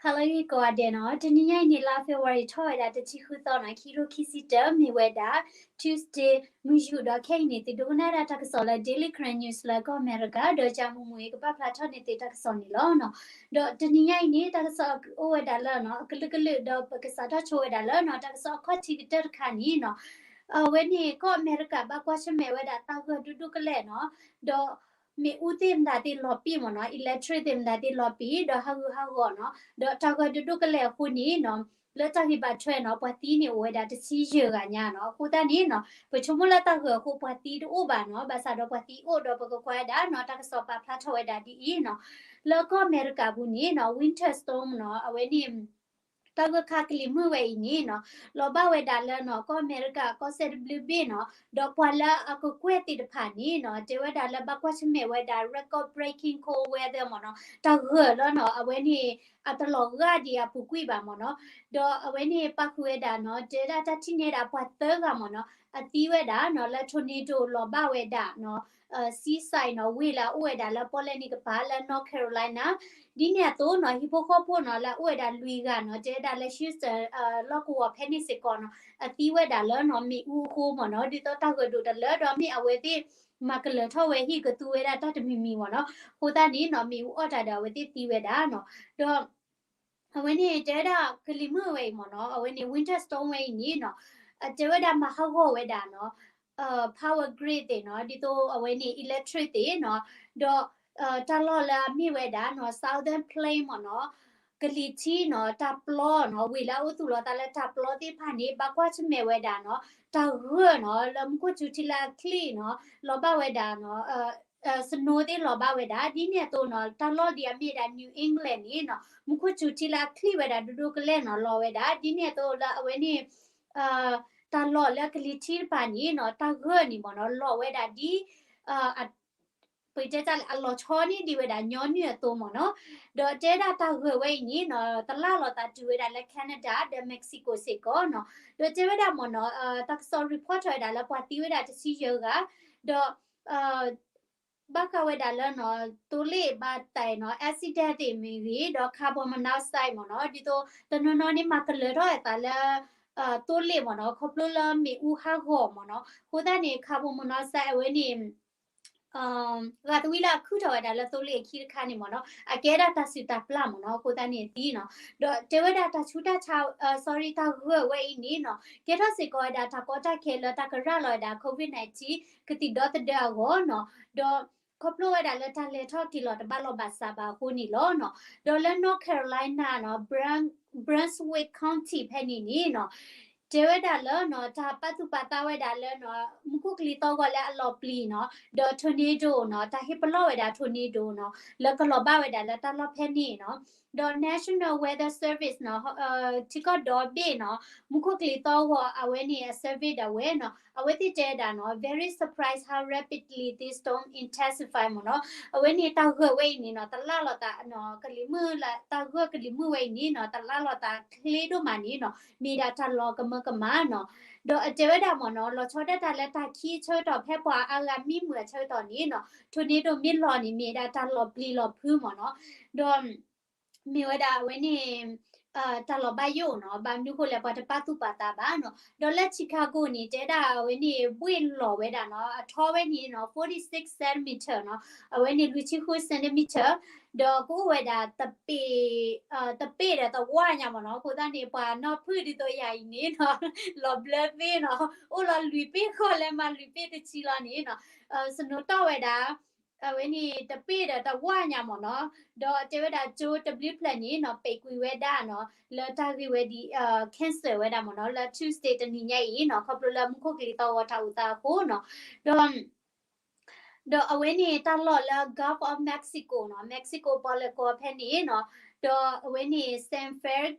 ဟါလၢအဂ့ၤကိးဂၤဒဲးနီၤ, တနံၤညါအံၤန့ၣ် လါ February ထီၣ်ဝဲဒၣ်တဆံဃုသီနီၤ, ခံကထိခံဆံတၢ မ့ၢ်ဝဲဒၣ် Tuesday မုၢ်ယူာ်ဒီးခဲအံၤန့ၣ် သုဒိကနၣ်ဒၣ်တၢ်ကစီၣ်လၢ Daily Karen News လၢကီၢ်အမဲရကၤ ဒီးကၠၤမူမူအံၤ ကပာ်ဖျါထီၣ်န့ၢ်သုတၢ်ကစီၣ်န့ၣ်လီၤနီၤ. ဒီးတနံၤညါအံၤန့ၣ် တၢ်ကစီၣ်အိၣ်ဝဲဒၣ်လၢနီၤ အကလုာ်ကလုာ် ဒီးပကစးထီၣ်ဆိဝဲဒၣ်လၢနီၤ တၢ်ကစီၣ်အခီၣ်ထံးကတၢၢ်တခါန့ၣ်နီၤ အဝဲန့ၣ် ကီၢ်အမဲရကၤဘၣ်ကွၢ်ဆၢၣ်မဲာ်ဝဲဒၣ်တၢ်ဂၢၢ်ဒိၣ်ဒိၣ်ကလဲာ်နီၤ, ဒီးမ့ၣ်အူသ့ၣ်မတၤသ့ၣ်လီၤပံာ်မ့ၢ်နီၤ, electric သ့ၣ်မတၤသ့ၣ်လီၤပံာ် ဒီးဟးဂူာ်ဟးဂီၤနီၤ, ဒီးတၢ်ဂၢၢ်ဒိၣ်ဒိၣ်ကလဲာ်အဃိန့ၣ်နီၤ လၢတၢ်ဂ့ၢ်ဘၣ်ထွဲနီၤ ပှၤသံန့ၣ်အိၣ်ဝဲဒၣ်တဆံယဲၢ်ဂၤညါနီၤ. အဃိသတးန့ၣ်နီၤ ပဆိကမိၣ်လၢတၢ်ဂၢၢ်အဃိပှၤသံတအိၣ်ဘၣ်နီၤ, ဘၣ်ဆၣ်ဒီးပှၤသံအိၣ်ဒီးပကကွၢ်ဝဲဒၣ်နီၤ တၢ်ကစီၣ်ပာ်ဖျါထီၣ်ဝဲဒၣ်ဒ်အံၤနီၤ, လၢကီၢ်အမဲရကၤပူၤန့ၣ်နီၤ winter storm နီၤ အဝဲန့ၣ် တၢ်ဂၢၢ်ခါကလံၤမုၢ်ဝဲအံၤန့ၣ်နီၤ လီၤဘၣ်ဝဲဒၣ်လၢနီၤ ကီၢ်အမဲရကၤကီၢ်စဲၣ်တဘျုးဘ့ၣ်နီၤ, ဒီးပှၤလၢအကကွဲၢ်သ့ၣ်တဖၣ်န့ၣ်နီၤ တဲဝဲဒၣ်လၢဘၣ်ကွၢ်ဆၢၣ်မဲာ်ဝဲဒၣ် record breaking cold weather မ့ၢ်နီၤ, တၢ်ဂၢၢ်လၢနီၤ အဝဲန့ၣ် အတလီၤဂာ်ဒံးအပူၤကွံာ်ဘၣ်မ့ၢ်နီၤ, ဒီးအဝဲန့ၣ်ပာ်ဃုာ်ဝဲဒၣ်နီၤ တဲဒၣ်တၢ်ထံၣ်န့ၢ်ဒၣ်ပှၤသၢဂၤမ့ၢ်နီၤ အသံဝဲဒၣ်နီၤ လၢ tornado လီၤဘၣ်ဝဲဒၣ်နီၤ seaside နီၤ ဝ့ၢ်လၢအအိၣ်ဝဲဒၣ်လၢပီၣ်လဲၣ်နံၤကပၤလၢ North Carolina, ဒ်န့ၣ်အသိးနီၤ ဟံၣ်ဖိဃီဖိနီၤ လၢအအိၣ်ဝဲဒၣ်လွံၢ်ဂၤနီၤ တဲဝဲဒၣ်လၢ Houston လီၢ်ကဝီၤဖဲန့ၣ်စ့ၢ်ကီးနီၤ အသံဝဲဒၣ်လၢနီၤ မ့ၣ်အူအဃိမ့ၢ်နီၤ, ဒ်သိးတၢ်ဂၢၢ်ဒိၣ်တလၢဒီးမ့ၢ်အဝဲသ့ၣ် မၤကလၢၤထီၣ်ဝဲဟံၣ်ကသူဝဲဒၣ်တၢ်တမံၤမံၤမ့ၢ်နီၤ, အဃိသတးန့ၣ်နီၤ မ့ၣ်အူအီၣ်တၢ်ဒီးအဝဲသ့ၣ်သံဝဲဒၣ်နီၤ, ဒီး အဝဲန့ၣ်တဲဝဲဒၣ်ကလံၤမုၢ်ဝဲအံၤမ့ၢ်နီၤ, အဝဲန့ၣ် winter storm ဝဲအံၤန့ၣ်နီၤ တဲဝဲဒၣ်မၤဟးဂီၤဝဲဒၣ်နီၤ power grid သ့ၣ်နီၤ ဒ်သိးအဝဲန့ၣ် electric သ့ၣ်နီၤ, ဒီးတၢ်လီၢ်လၢအမ့ၢ်ဝဲဒၣ်နီၤ Southern Plains မ့ၢ်နီၤ, ကလံၤထံနီၤ တၢ်ပျီနီၤ ဝ့ၢ်လၢအအိၣ်သူၣ်လီၤသးလၢတၢ်ပျီသ့ၣ်တဖၣ်န့ၣ် ဘၣ်ကွၢ်ဆၢၣ်မဲာ်ဝဲဒၣ်နီၤ တၢ်ဂၢၢ်နီၤ လၢမူခိၣ်စူၤထံလၢအချံၣ်နီၤ လီၤဘၣ်ဝဲဒၣ်နီၤ snow သ့ၣ်လီၤဘၣ်ဝဲဒၣ် ဒ်န့ၣ်အသိးနီၤ တၢ်လီၢ်ဒ်အမ့ၢ်ဒၣ် New England န့ၣ်နီၤ မူခိၣ်စူၤထံလၢအချံၣ်ဝဲဒၣ်ဒိၣ်ဒိၣ်ကလဲာ်နီၤ လီၤဝဲဒၣ် ဒ်န့ၣ်အသိးလၢအဝဲန့ၣ် တၢ်လီၢ်လၢကလံၤထံတဖၣ်န့ၣ်နီၤ တၢ်ဂၢၢ်န့ၣ်မ့ၢ်နီၤ လီၤဝဲဒၣ်ဒ် ပတဲတၢ်လၢအလီၤဆီန့ၢ်ဒံးဝဲဒၣ်ညီနုၢ်အသိးမ့ၢ်နီၤ, ဒီးတဲဝဲဒၣ်တၢ်ဂၢၢ်ဝဲအံၤန့ၣ်နီၤ တလၢ်လီၤသးတုၤဝဲဒၣ်လၢ Canada ဒီး Mexico စ့ၢ်ကီးနီၤ, ဒီးတဲဝဲဒၣ်မ့ၢ်နီၤ တၢ်ကစီၣ် report ထီၣ်ဝဲဒၣ်လၢပှၤသံဝဲဒၣ်တဆံယဲၢ်ဂၤ, ဒီး ဘၣ်ဃးဝဲဒၣ်လၢနီၤ သိလ့ၣ်ဘၣ်တၢ်နီၤ accident သ့ၣ်မ့ၢ်ဂ့ၤ ဒီး carbon monoxide မ့ၢ်နီၤ ဒ်သိးတနီၤနီၤန့ၣ် မၤကလၢၤထီၣ်အသးလၢ သိလ့ၣ်မ့ၢ်နီၤ ခီဖျိလၢမ့ၣ်အူဟးဂီၤမ့ၢ်နီၤ အဃိသတးန့ၣ် carbon monoxide အဝဲန့ၣ် ဂၤသဝံလၢအခုၣ်ထီၣ်ဝဲဒၣ်လၢသိလ့ၣ်အခံတခါန့ၣ်မ့ၢ်နီၤ အကဲဒၣ်တၢ်စုၣ်တၢ်ပျၢ်မ့ၢ်နီၤ အဃိသတးန့ၣ်အသံနီၤ, ဒီးတဲဝဲဒၣ်တၢ်ဆူးတၢ်ဆါ sorry တၢ်ဂၢၢ်ဝဲအံၤန့ၣ်နီၤ ကဲထီၣ်စ့ၢ်ကီးဝဲဒၣ်တၢ်ကီတၢ်ခဲလၢတၢ်ကရၢလီၤဝဲဒၣ် COVID nineteen ကသံၣ်ဒီသဒၢအဂီၢ်နီၤ, ဒီးခီဖျိဝဲဒၣ်လၢတၢ်လဲၤထီၣ်က့ၤလီၤတဘၣ်လီၢ်ဘၣ်စးဘၣ်အဃိန့ၣ်လီၤနီၤ, ဒီးလၢ North Carolina နီၤ Brun- Brunswick County ဖဲန့ၣ်န့ၣ်နီၤ တဲဝဲဒၣ်လၢနီၤ တၢ်ပာ်သူၣ်ပာ်သးဝဲဒၣ်လၢနီၤ မူခိၣ်ကလံၤသီၣ်ဂီၤလၢအလီၤပျံၤနီၤ ဒီး tornado နီၤ တၢ်ဟ့ၣ်ပလီၢ်ဝဲဒၣ် tornado နီၤ လၢကလီၤဘၣ်ဝဲဒၣ်လၢတၢ်လီၢ်ဖဲန့ၣ်နီၤ, ဒီး National Weather Service နီၤ ထံကီၢ်ဒီဘ့ၣ်နီၤ မူခိၣ်ကလံၤသီၣ်ဂီၤအဝဲန့ၣ်အ survey ဒၣ်ဝဲနီၤ အဝဲသ့ၣ်တဲဝဲဒၣ်နီၤ very surprised how rapidly this storm intensify မ့ၢ်နီၤ, အဝဲန့ၣ်တၢ်ဂၢၢ်ဝဲအံၤန့ၣ်နီၤ တလၢ်လီၤသးနီၤ ကလံၤမုၢ်လၢ တၢ်ဂၢၢ်ကလံၤမုၢ်ဝဲအံၤန့ၣ်နီၤ တလၢ်လီၤသးချ့ဒိၣ်မးန့ၣ်နီၤ မ့ၢ်ဒၣ်တၢ်လီၤကမၢကမၣ်နီၤ, ဒီးအတဲဝဲဒၣ်မ့ၢ်နီၤ လီၤဆီဒၣ်တၢ်လၢတၢ်ခံဆၢကတီၢ်ဖဲပှၤအါဂၤမံမုာ်အဆၢကတီၢ်န့ၣ်နီၤ tornado မ့ၢ်လီၤန့ၣ် မ့ၢ်ဒၣ်တၢ်လီၤပျံၤလီၤဖုးမ့ၢ်နီၤ, ဒီး မ့ၢ်ဝဲဒၣ်အဝဲန့ၣ် တၢ်လီၤဘၣ်ယိၣ်နီၤ ဘၣ်မနုၤဃိလဲၣ် ပှၤတပာ်သူၣ်ပာ်သးဘၣ်နီၤ, ဒီးလၢ Chicago န့ၣ် တဲဒၣ်အဝဲန့ၣ် ဘှ့ၣ်လီၤဝဲဒၣ်နီၤ အထီဝဲန့ၣ်နီၤ forty six centimeter နီၤ အဝဲန့ၣ် လွံၢ်ဆံဃု centimeter ဒီးကအိၣ်ဝဲဒၣ် တပ့ၢ် တပ့ၢ်ဒီးသဝၢညါမ့ၢ်နီၤ, အဃိသတးန့ၣ် ပှၤနီၢ်ဖုၣ်ဒ်သိးယၤအံၤန့ၣ်နီၤ လီၤဘျၢသ့နီၤ အိၣ်လီၤလွံၢ်ပ့ၢ်ဃီလဲၤမၤလွံၢ်ပ့ၢ်တဆံလီၤန့ၣ်နီၤ snow တီၢ်ဝဲဒၣ် အဝဲန့ၣ် တပ့ၢ်ဒီးတဝၢညါမ့ၢ်နီၤ, ဒီးတဲဝဲဒၣ်ကၠိတဘျုးဖျၢၣ်န့ၣ်နီၤ ပိတ်ကွံာ်ဝဲဒၣ်နီၤ လၢတၢ်ဂ့ၢ်ဝဲဒ် cancel ဝဲဒၣ်မ့ၢ်နီၤ လၢ Tuesday တနံၤညါအံၤနီၤ ခီဖျိလၢမူခိၣ်ကလံၤသီၣ်ဂီၤတၢ်အိၣ်သးအဃိနီၤ, ဒီး ဒီးအဝဲန့ၣ်တၢ်လီၢ်လၢ Gulf of Mexico နီၤ Mexico ပီၣ်လဲၣ်ကီၢ်ဖဲန့ၣ်နီၤ, ဒီးအဝဲန့ၣ် San Fran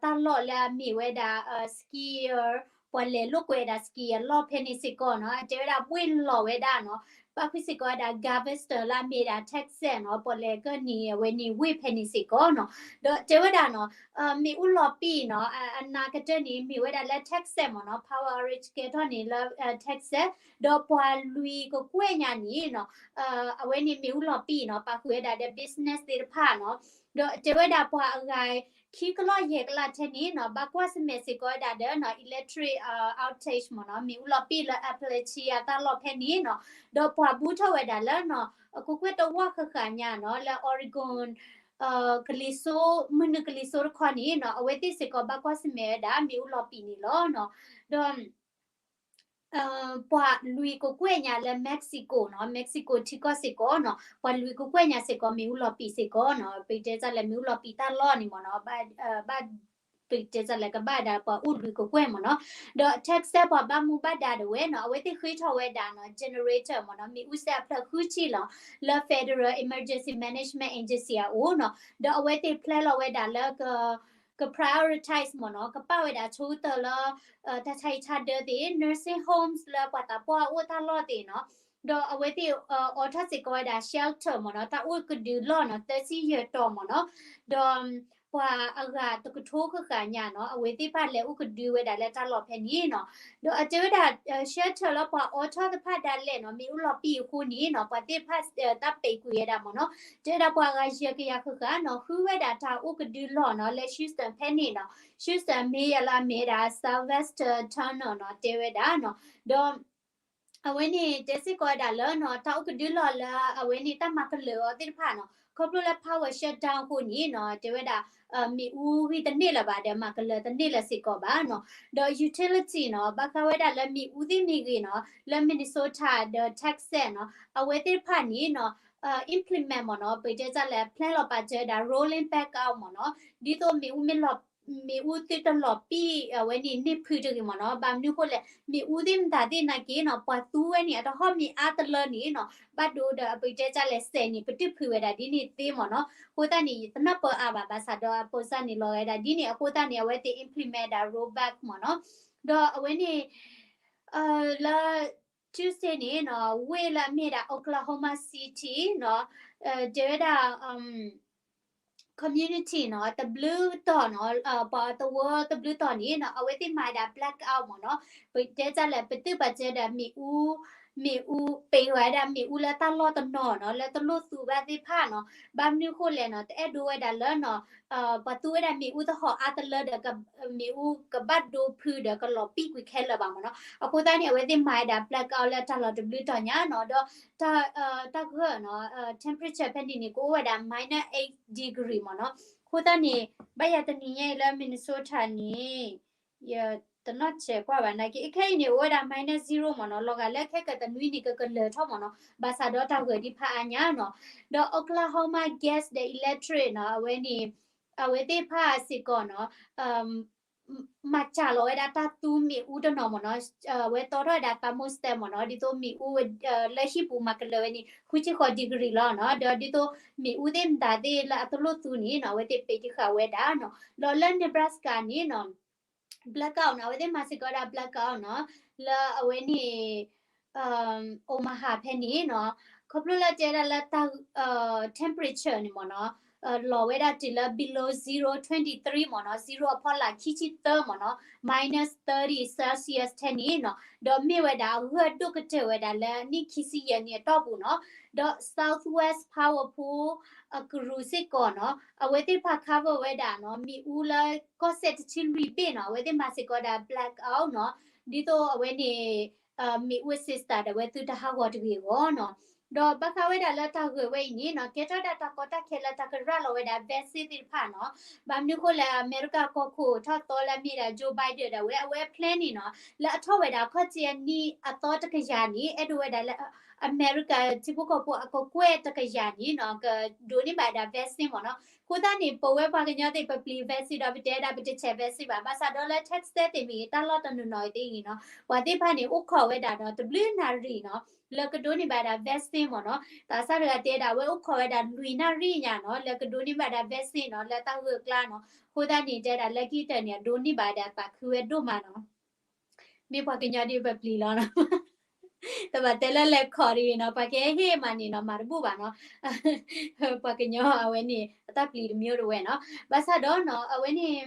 တၢ်လီၢ်လၢအမ့ၢ်ဝဲဒၣ် skier ပှၤလဲၤလိာ်ကွဲဒၣ် ski အလီၢ်ဖဲန့ၣ်စ့ၢ်ကီးနီၤ အတဲဝဲဒၣ်ဘှ့ၣ်လီၤဝဲဒၣ်နီၤ, ပာ်ဃုာ်စ့ၢ်ကီးဝဲဒၣ် Galveston လၢအမ့ၢ်ဒၣ် Texas နီၤ ပီၣ်လဲၣ်ကီၢ်န့ၣ် အဝဲန့ၣ်ဝ့ၢ်ဖဲန့ၣ်စ့ၢ်ကီးနီၤ, ဒီးတဲဝဲဒၣ်နီၤ မ့ၣ်အူလီၤပံာ်နီၤ အနးကတၢၢ်န့ၣ် မ့ၢ်ဝဲဒၣ်လၢ Texas မ့ၢ်နီၤ power outage ကဲထီၣ်န့ၣ်လၢ Texas ဒီးပှၤလွံၢ်ကကွဲၢ်ညါန့ၣ်နီၤ အဝဲန့ၣ်မ့ၣ်အူလီၤပံာ်နီၤ ပာ်ဃုာ်ဝဲဒၣ်ဒီး business သ့ၣ်တဖၣ်နီၤ ဒီးတဲဝဲဒၣ်ပှၤအဂၤ ခံကလီၢ်ယဲၢ်ကလးထဲန့ၣ်နီၤ ဘၣ်ကွၢ်ဆၢၣ်မဲာ်စ့ၢ်ကီးဝဲဒၣ်ဒီးနီၤ electric outage မ့ၢ်နီၤ မ့ၣ်အူလီၤပံာ်လၢ Appalachia တၢ်လီၢ်ဖဲန့ၣ်နီၤ ဒီးပှၤဘူးထီၣ်ဝဲဒၣ်လၢနီၤ အကကွဲၢ်တဝီၢ်ဃၣ်ဃၣ်ညါနီၤ လၢ Oregon ကလံၤစိ မုၢ်နုာ်ကလံၤစိတခီန့ၣ်နီၤ အဝဲသ့ၣ်စ့ၢ်ကီးဘၣ်ကွၢ်ဆၢၣ်မဲာ်ဝဲဒၣ် မ့ၣ်အူလီၤပံာ်န့ၣ်လီၤနီၤ ဒီး ပှၤလွံၢ်ကကွဲၢ်ညါလၢ Mexico နီၤ Mexico ထံကီၢ်စ့ၢ်ကီးနီၤ ပှၤလွံၢ်ကကွဲၢ်ညါစ့ၢ်ကီး မ့ၣ်အူလီၤပံာ်စ့ၢ်ကီးနီၤ ပတဲတၢ်လဲၣ် မ့ၣ်အူလီၤပံာ်တၢ်လီၢ်န့ၣ်မ့ၢ်နီၤ ဘၣ် ပတဲတၢ်လဲၣ် ကဘၣ်ဒၣ်ပှၤအိၣ်လွံၢ်ကကွဲၢ်မ့ၢ်နီၤ ဒီး Texas ပှၤဘၣ်မူဘၣ်ဒါဒၣ်ဝဲနီၤ အဝဲသ့ၣ်ဃ့ထီၣ်ဝဲဒၣ်နီၤ generator မ့ၢ်နီၤ မ့ၣ်အူစဲအဖျၢၣ်ဃုဆံလီၤ လၢ Federal Emergency Management Agency အအိၣ်နီၤ ဒီးအဝဲသ့ၣ် plan လီၤဝဲဒၣ်လၢ က prioritize မ့ၢ်နီၤ ကပာ်ဝဲဒၣ်ဆိကတၢၢ်လၢ တၢ်ဆါဟံၣ်ဆါဒၢသ့ၣ် nursing homes လၢပှၤသးပှၢ်အိၣ်တၢ်လီၢ်သ့ၣ်နီၤ ဒီးအဝဲသ့ၣ် အိးထီၣ်စ့ၢ်ကီးဝဲဒၣ် shelter မ့ၢ်နီၤ တၢ်အိၣ်ကဒုလီၢ်နီၤ သၢဆံယဲၢ်တီၤမ့ၢ်နီၤ ဒီး ပှၤအဂၤတကထိဃၣ်ဃၣ်ညါနီၤ အဝဲသ့ၣ်တဖၣ်လဲၤအိၣ်ကဒုဝဲဒၣ်လၢတၢ်လီၢ်ဖဲန့ၣ်နီၤ ဒီးအတဲဝဲဒၣ် shelter လၢပှၤအိးထီၣ်တဖၣ်ဒၣ်လဲာ်နီၤ မ့ၣ်အူလီၤပံာ်အဃိန့ၣ်နီၤ ပှၤသ့ၣ်တဖၣ် တၢ်ပဲာ်ကွံာ်ဝဲဒၣ်မ့ၢ်နီၤ တဲဝဲဒၣ်ပှၤဂၤယဲၢ်ကယၤဃၣ်ဃၣ်နီၤ ဃုဝဲဒၣ်တၢ်အိၣ်ကဒုလီၢ်နီၤ လၢ Houston ဖဲန့ၣ်နီၤ Houston မ့ၢ်ယလၢအမ့ၢ်ဝဲဒၣ် Sylvester Turner နီၤ တဲဝဲဒၣ်နီၤ ဒီး အဝဲန့ၣ်တဲစ့ၢ်ကီးဝဲဒၣ်လၢနီၤ တၢ်အိၣ်ကဒုလီၢ်လၢအဝဲန့ၣ်တၢ်မၤကလၢၤအီၤသ့ၣ်တဖၣ်နီၤ ခီဖျိလၢ power shutdown အဃိန့ၣ်နီၤ တဲဝဲဒၣ် မ့ၣ်အူဂံၢ်တန့ၢ်လၢၤဘၣ်ဒီး မၤကလၢၤတန့ၢ်လၢၤစ့ၢ်ကီးဘၣ်နီၤ ဒီး utility နီၤ ဘၣ်ဃးဝဲဒၣ်လၢမ့ၣ်အူသ့ၣ်မ့ၢ်ဂ့ၤနီၤ လၢ Minnesota ဒီး Texas နီၤ အဝဲသ့ၣ်တဖၣ်န့ၣ်နီၤ implement မ့ၢ်နီၤ ပတဲတၢ်လဲၣ် plan လီၤပာ်စၢၤဝဲဒၣ် rolling blackout မ့ၢ်နီၤ ဒ်သိးမ့ၣ်အူမ့ၢ်လီၤ မ့ၣ်အူသုတလီၤပံာ်အဝဲန့ၣ်န့ၢ်ဖုးတဂ့ၤမ့ၢ်နီၤ ဘၣ်မနုၤအဃိလဲၣ် မ့ၣ်အူသ့ၣ်မတၤသ့ၣ်နာ်က့နီၤ ပှၤသူဝဲန့ၣ် အတဟီၣ်မ့ၢ်အါတလၢန့ၣ်နီၤ ဘၣ်ဒိဒီးအပတဲတၢ်လဲၣ် စဲးန့ၣ် ပတုာ်ဖုးဝဲဒၣ်ဒ်န့ၣ်သ့မ့ၢ်နီၤ အဃိသတးန့ၣ် ယတနၢ်ပၢၢ်အါဘၣ် ဘၣ်ဆၣ်ဒီးအပိစၢ်န့ၣ်လီၤဝဲဒၣ်ဒ်န့ၣ် အဃိသတးန့ၣ် အဝဲသ့ၣ် implement ဒၣ် rollback မ့ၢ်နီၤ ဒီးအဝဲန့ၣ် လၢ Tuesday န့ၣ်နီၤ ဝ့ၢ်လၢအမ့ၢ်ဒၣ် Oklahoma City နီၤ တဲဝဲဒၣ် community နီၤ တဘျုးတီၤနီၤ ပှၤသဝီတဘျုးတီၤန့ၣ်နီၤ အဝဲသ့ၣ်မၤဒၣ် blackout မ့ၢ်နီၤ ပတဲတၢ်လဲၣ် ပတုာ်ပာ်စၢၤဒၣ်မ့ၣ်အူ မ့ၣ်အူ ပ့ၤဝဲဒၣ်မ့ၣ်အူလၢတၢ်လီၢ်တနီၤနီၤ လၢတလိၣ်သူဘၣ်သ့ၣ်တဖၣ်နီၤ ဘၣ်မနုၤအဃိလဲၣ်နီၤ တအဲၣ်ဒိးဝဲဒၣ်လၢနီၤ ပှၤသူဝဲဒၣ်မ့ၣ်အူတဟီၣ်အါတလၢဒီး မ့ၣ်အူကဘၣ်ဒိဖုဒီးကလီၤပံာ်ကွံာ်ခဲလၢာ်ဘၣ်မ့ၢ်နီၤ အဃိသတးန့ၣ် အဝဲသ့ၣ်မၤဝဲဒၣ် blackout လၢတၢ်လီၢ်တဘျုးတီၤညါနီၤ ဒီး တၢ်ဂၢၢ်နီၤ temperature ဖဲန့ၣ်န့ၣ် ကအိၣ်ဝဲဒၣ် minus eight degree မ့ၢ်နီၤ အဃိသတးန့ၣ် ဘၣ်ယၤတနံၤညါအံၤလၢ Minnesota န့ၣ် ယတနီၢ်ဆဲးကွၢ်ဘၣ်နာ်က့ ခဲအံၤန့ၣ် အိၣ်ဝဲဒၣ် minus zero မ့ၢ်နီၤ လီၤဂာ်လၢခဲကတနွံန့ၣ် ကကလၢၤထီၣ်မ့ၢ်နီၤ ဘၣ်ဆၣ်ဒီးတၢ်ဂၢၢ်ဒံးဖးအါညါနီၤ ဒီး Oklahoma Gas ဒီး Electric နီၤ အဝဲန့ၣ် အဝဲသ့ၣ်တဖၣ်စ့ၢ်ကီးနီၤ မၤစှၤလီၤဝဲဒၣ်တၢ်သူမ့ၣ်အူတနီၤမ့ၢ်နီၤ အဝဲတီထီၣ်ဝဲဒၣ် thermostat မ့ၢ်နီၤ ဒ်သိးမ့ၣ်အူ လၢဟံၣ်ပူၤမၤကလၢၤဝဲန့ၣ် ဃုဆံဃိး degree လီၤနီၤ ဒီးဒ်သိးမ့ၣ်အူသ့ၣ်မတၤသ့ၣ်လၢအတလိၣ်သူန့ၣ်နီၤ အဝဲသ့ၣ်ပ့ၤတဃာ်ဝဲဒၣ်နီၤ ဒီးလၢ Nebraska န့ၣ်နီၤ blackout နီၤ အဝဲသ့ၣ်မၤစ့ၢ်ကီးဝဲဒၣ် blackout နီၤ လၢအဝဲန့ၣ် Omaha ဖဲန့ၣ်နီၤ ခီဖျိလၢတဲဒၣ်လၢတၢ် temperature န့ၣ်မ့ၢ်နီၤ လီၤဝဲဒၣ်တုၤလၢ below zero twenty three မ့ၢ်နီၤ zero အဖီလာ်ခံဆံသၢမ့ၢ်နီၤ minus thirty Celsius ထဲန့ၣ်နီၤ ဒီးမ့ၢ်ဝဲဒၣ်အဂၢၢ်ဒိၣ်ကတၢၢ်ဝဲဒၣ်လၢနံၣ်ခံဆံယဲၢ်နံၣ်အတီၢ်ပူၤနီၤ ဒီး Southwest Power Pool အကရူၢ်စ့ၢ်ကီးနီၤ အဝဲသ့ၣ်တဖၣ် cover ဝဲဒၣ်နီၤ မ့ၣ်အူလၢကီၢ်စဲၣ်တဆံလွံၢ်ဘ့ၣ်နီၤ အဝဲသ့ၣ်မၤစ့ၢ်ကီးဒၣ် blackout နီၤ ဒ်သိးအဝဲန့ၣ် မ့ၣ်အူအ system ဒီးအဝဲသုတဟးဂီၤတဂ့ၤအဂီၢ်နီၤ ဒီးဘၣ်ဃးဝဲဒၣ်လၢတၢ်ဂၢၢ်ဝဲအံၤန့ၣ်နီၤ ကဲထီၣ်ဒၣ်တၢ်ကီတၢ်ခဲလၢတၢ်ကရၢလီၤဝဲဒၣ် vaccine သ့ၣ်တဖၣ်နီၤ ဘၣ်မနုၤအဃိလဲၣ် အမဲရကၤကီၢ်ခိၣ်ထီၣ်သီလၢအမ့ၢ်ဒၣ် Joe Biden ဒၣ်ဝဲ အဝဲ plan န့ၣ်နီၤ လၢအထီၣ်ဝဲဒၣ်ခီၣ်ထံးအနံၣ်အသီတကယၤန့ၣ် အဲၣ်ဒိးဝဲဒၣ်လၢ အမဲရကၤထံဖိကီၢ်ဖိအကကွဲၢ်တကယၤန့ၣ်နီၤ ကဒိးန့ၢ်ဘၣ်ဒၣ် vaccine မ့ၢ်နီၤ အဃိသတးန့ၣ် ပဝဲပှၤကညီသ့ၣ် ပပျံၤ vaccine ဒီးပတဲဒၣ်ပတဆဲး vaccine ဘၣ် ဘၣ်ဆၣ်ဒီးလၢ Texas သ့ၣ်မ့ၢ်ဂ့ၤ တၢ်လီၢ်တနီၤနီၤသ့ၣ်ဂ့ၤနီၤ ပှၤသ့ၣ်တဖၣ်န့ၣ် အိၣ်ခိးဝဲဒၣ်ဒီး တဘျုးနၣ်ရံၣ်နီၤ လၢကဒိးန့ၢ်ဘၣ်ဒၣ် vaccine မ့ၢ်နီၤ သးစၢ်တဂၤတဲဒၣ် အဝဲအိၣ်ခိးဝဲဒၣ်လွံၢ်နၣ်ရံၣ်ညါနီၤ လၢကဒိးန့ၢ်ဘၣ်ဒၣ် vaccine နီၤ လၢတၢ်ဂၢၢ်ကျါနီၤ အဃိသတးန့ၣ် တဲဒၣ်လၢခံကတၢၢ်န့ၣ် အဒိးန့ၢ်ဘၣ်ဒၣ်သးခုဝဲဒိၣ်မးနီၤ မ့ၢ်ပှၤကညီဒ်ပပျံၤလီၤနီၤ တဘၣ်တဲလၢလဲၤခိးတဂ့ၤနီၤ ပှၤကဟဲဟ့ၣ်မးန့ၣ်နီၤ မၤတဘူၣ်ဘၣ်နီၤ ပှၤကညီအဝဲန့ၣ် အတၢ်ပျံၤတမျိုးတဝဲနီၤ ဘၣ်ဆၣ်ဒီးနီၤ အဝဲန့ၣ်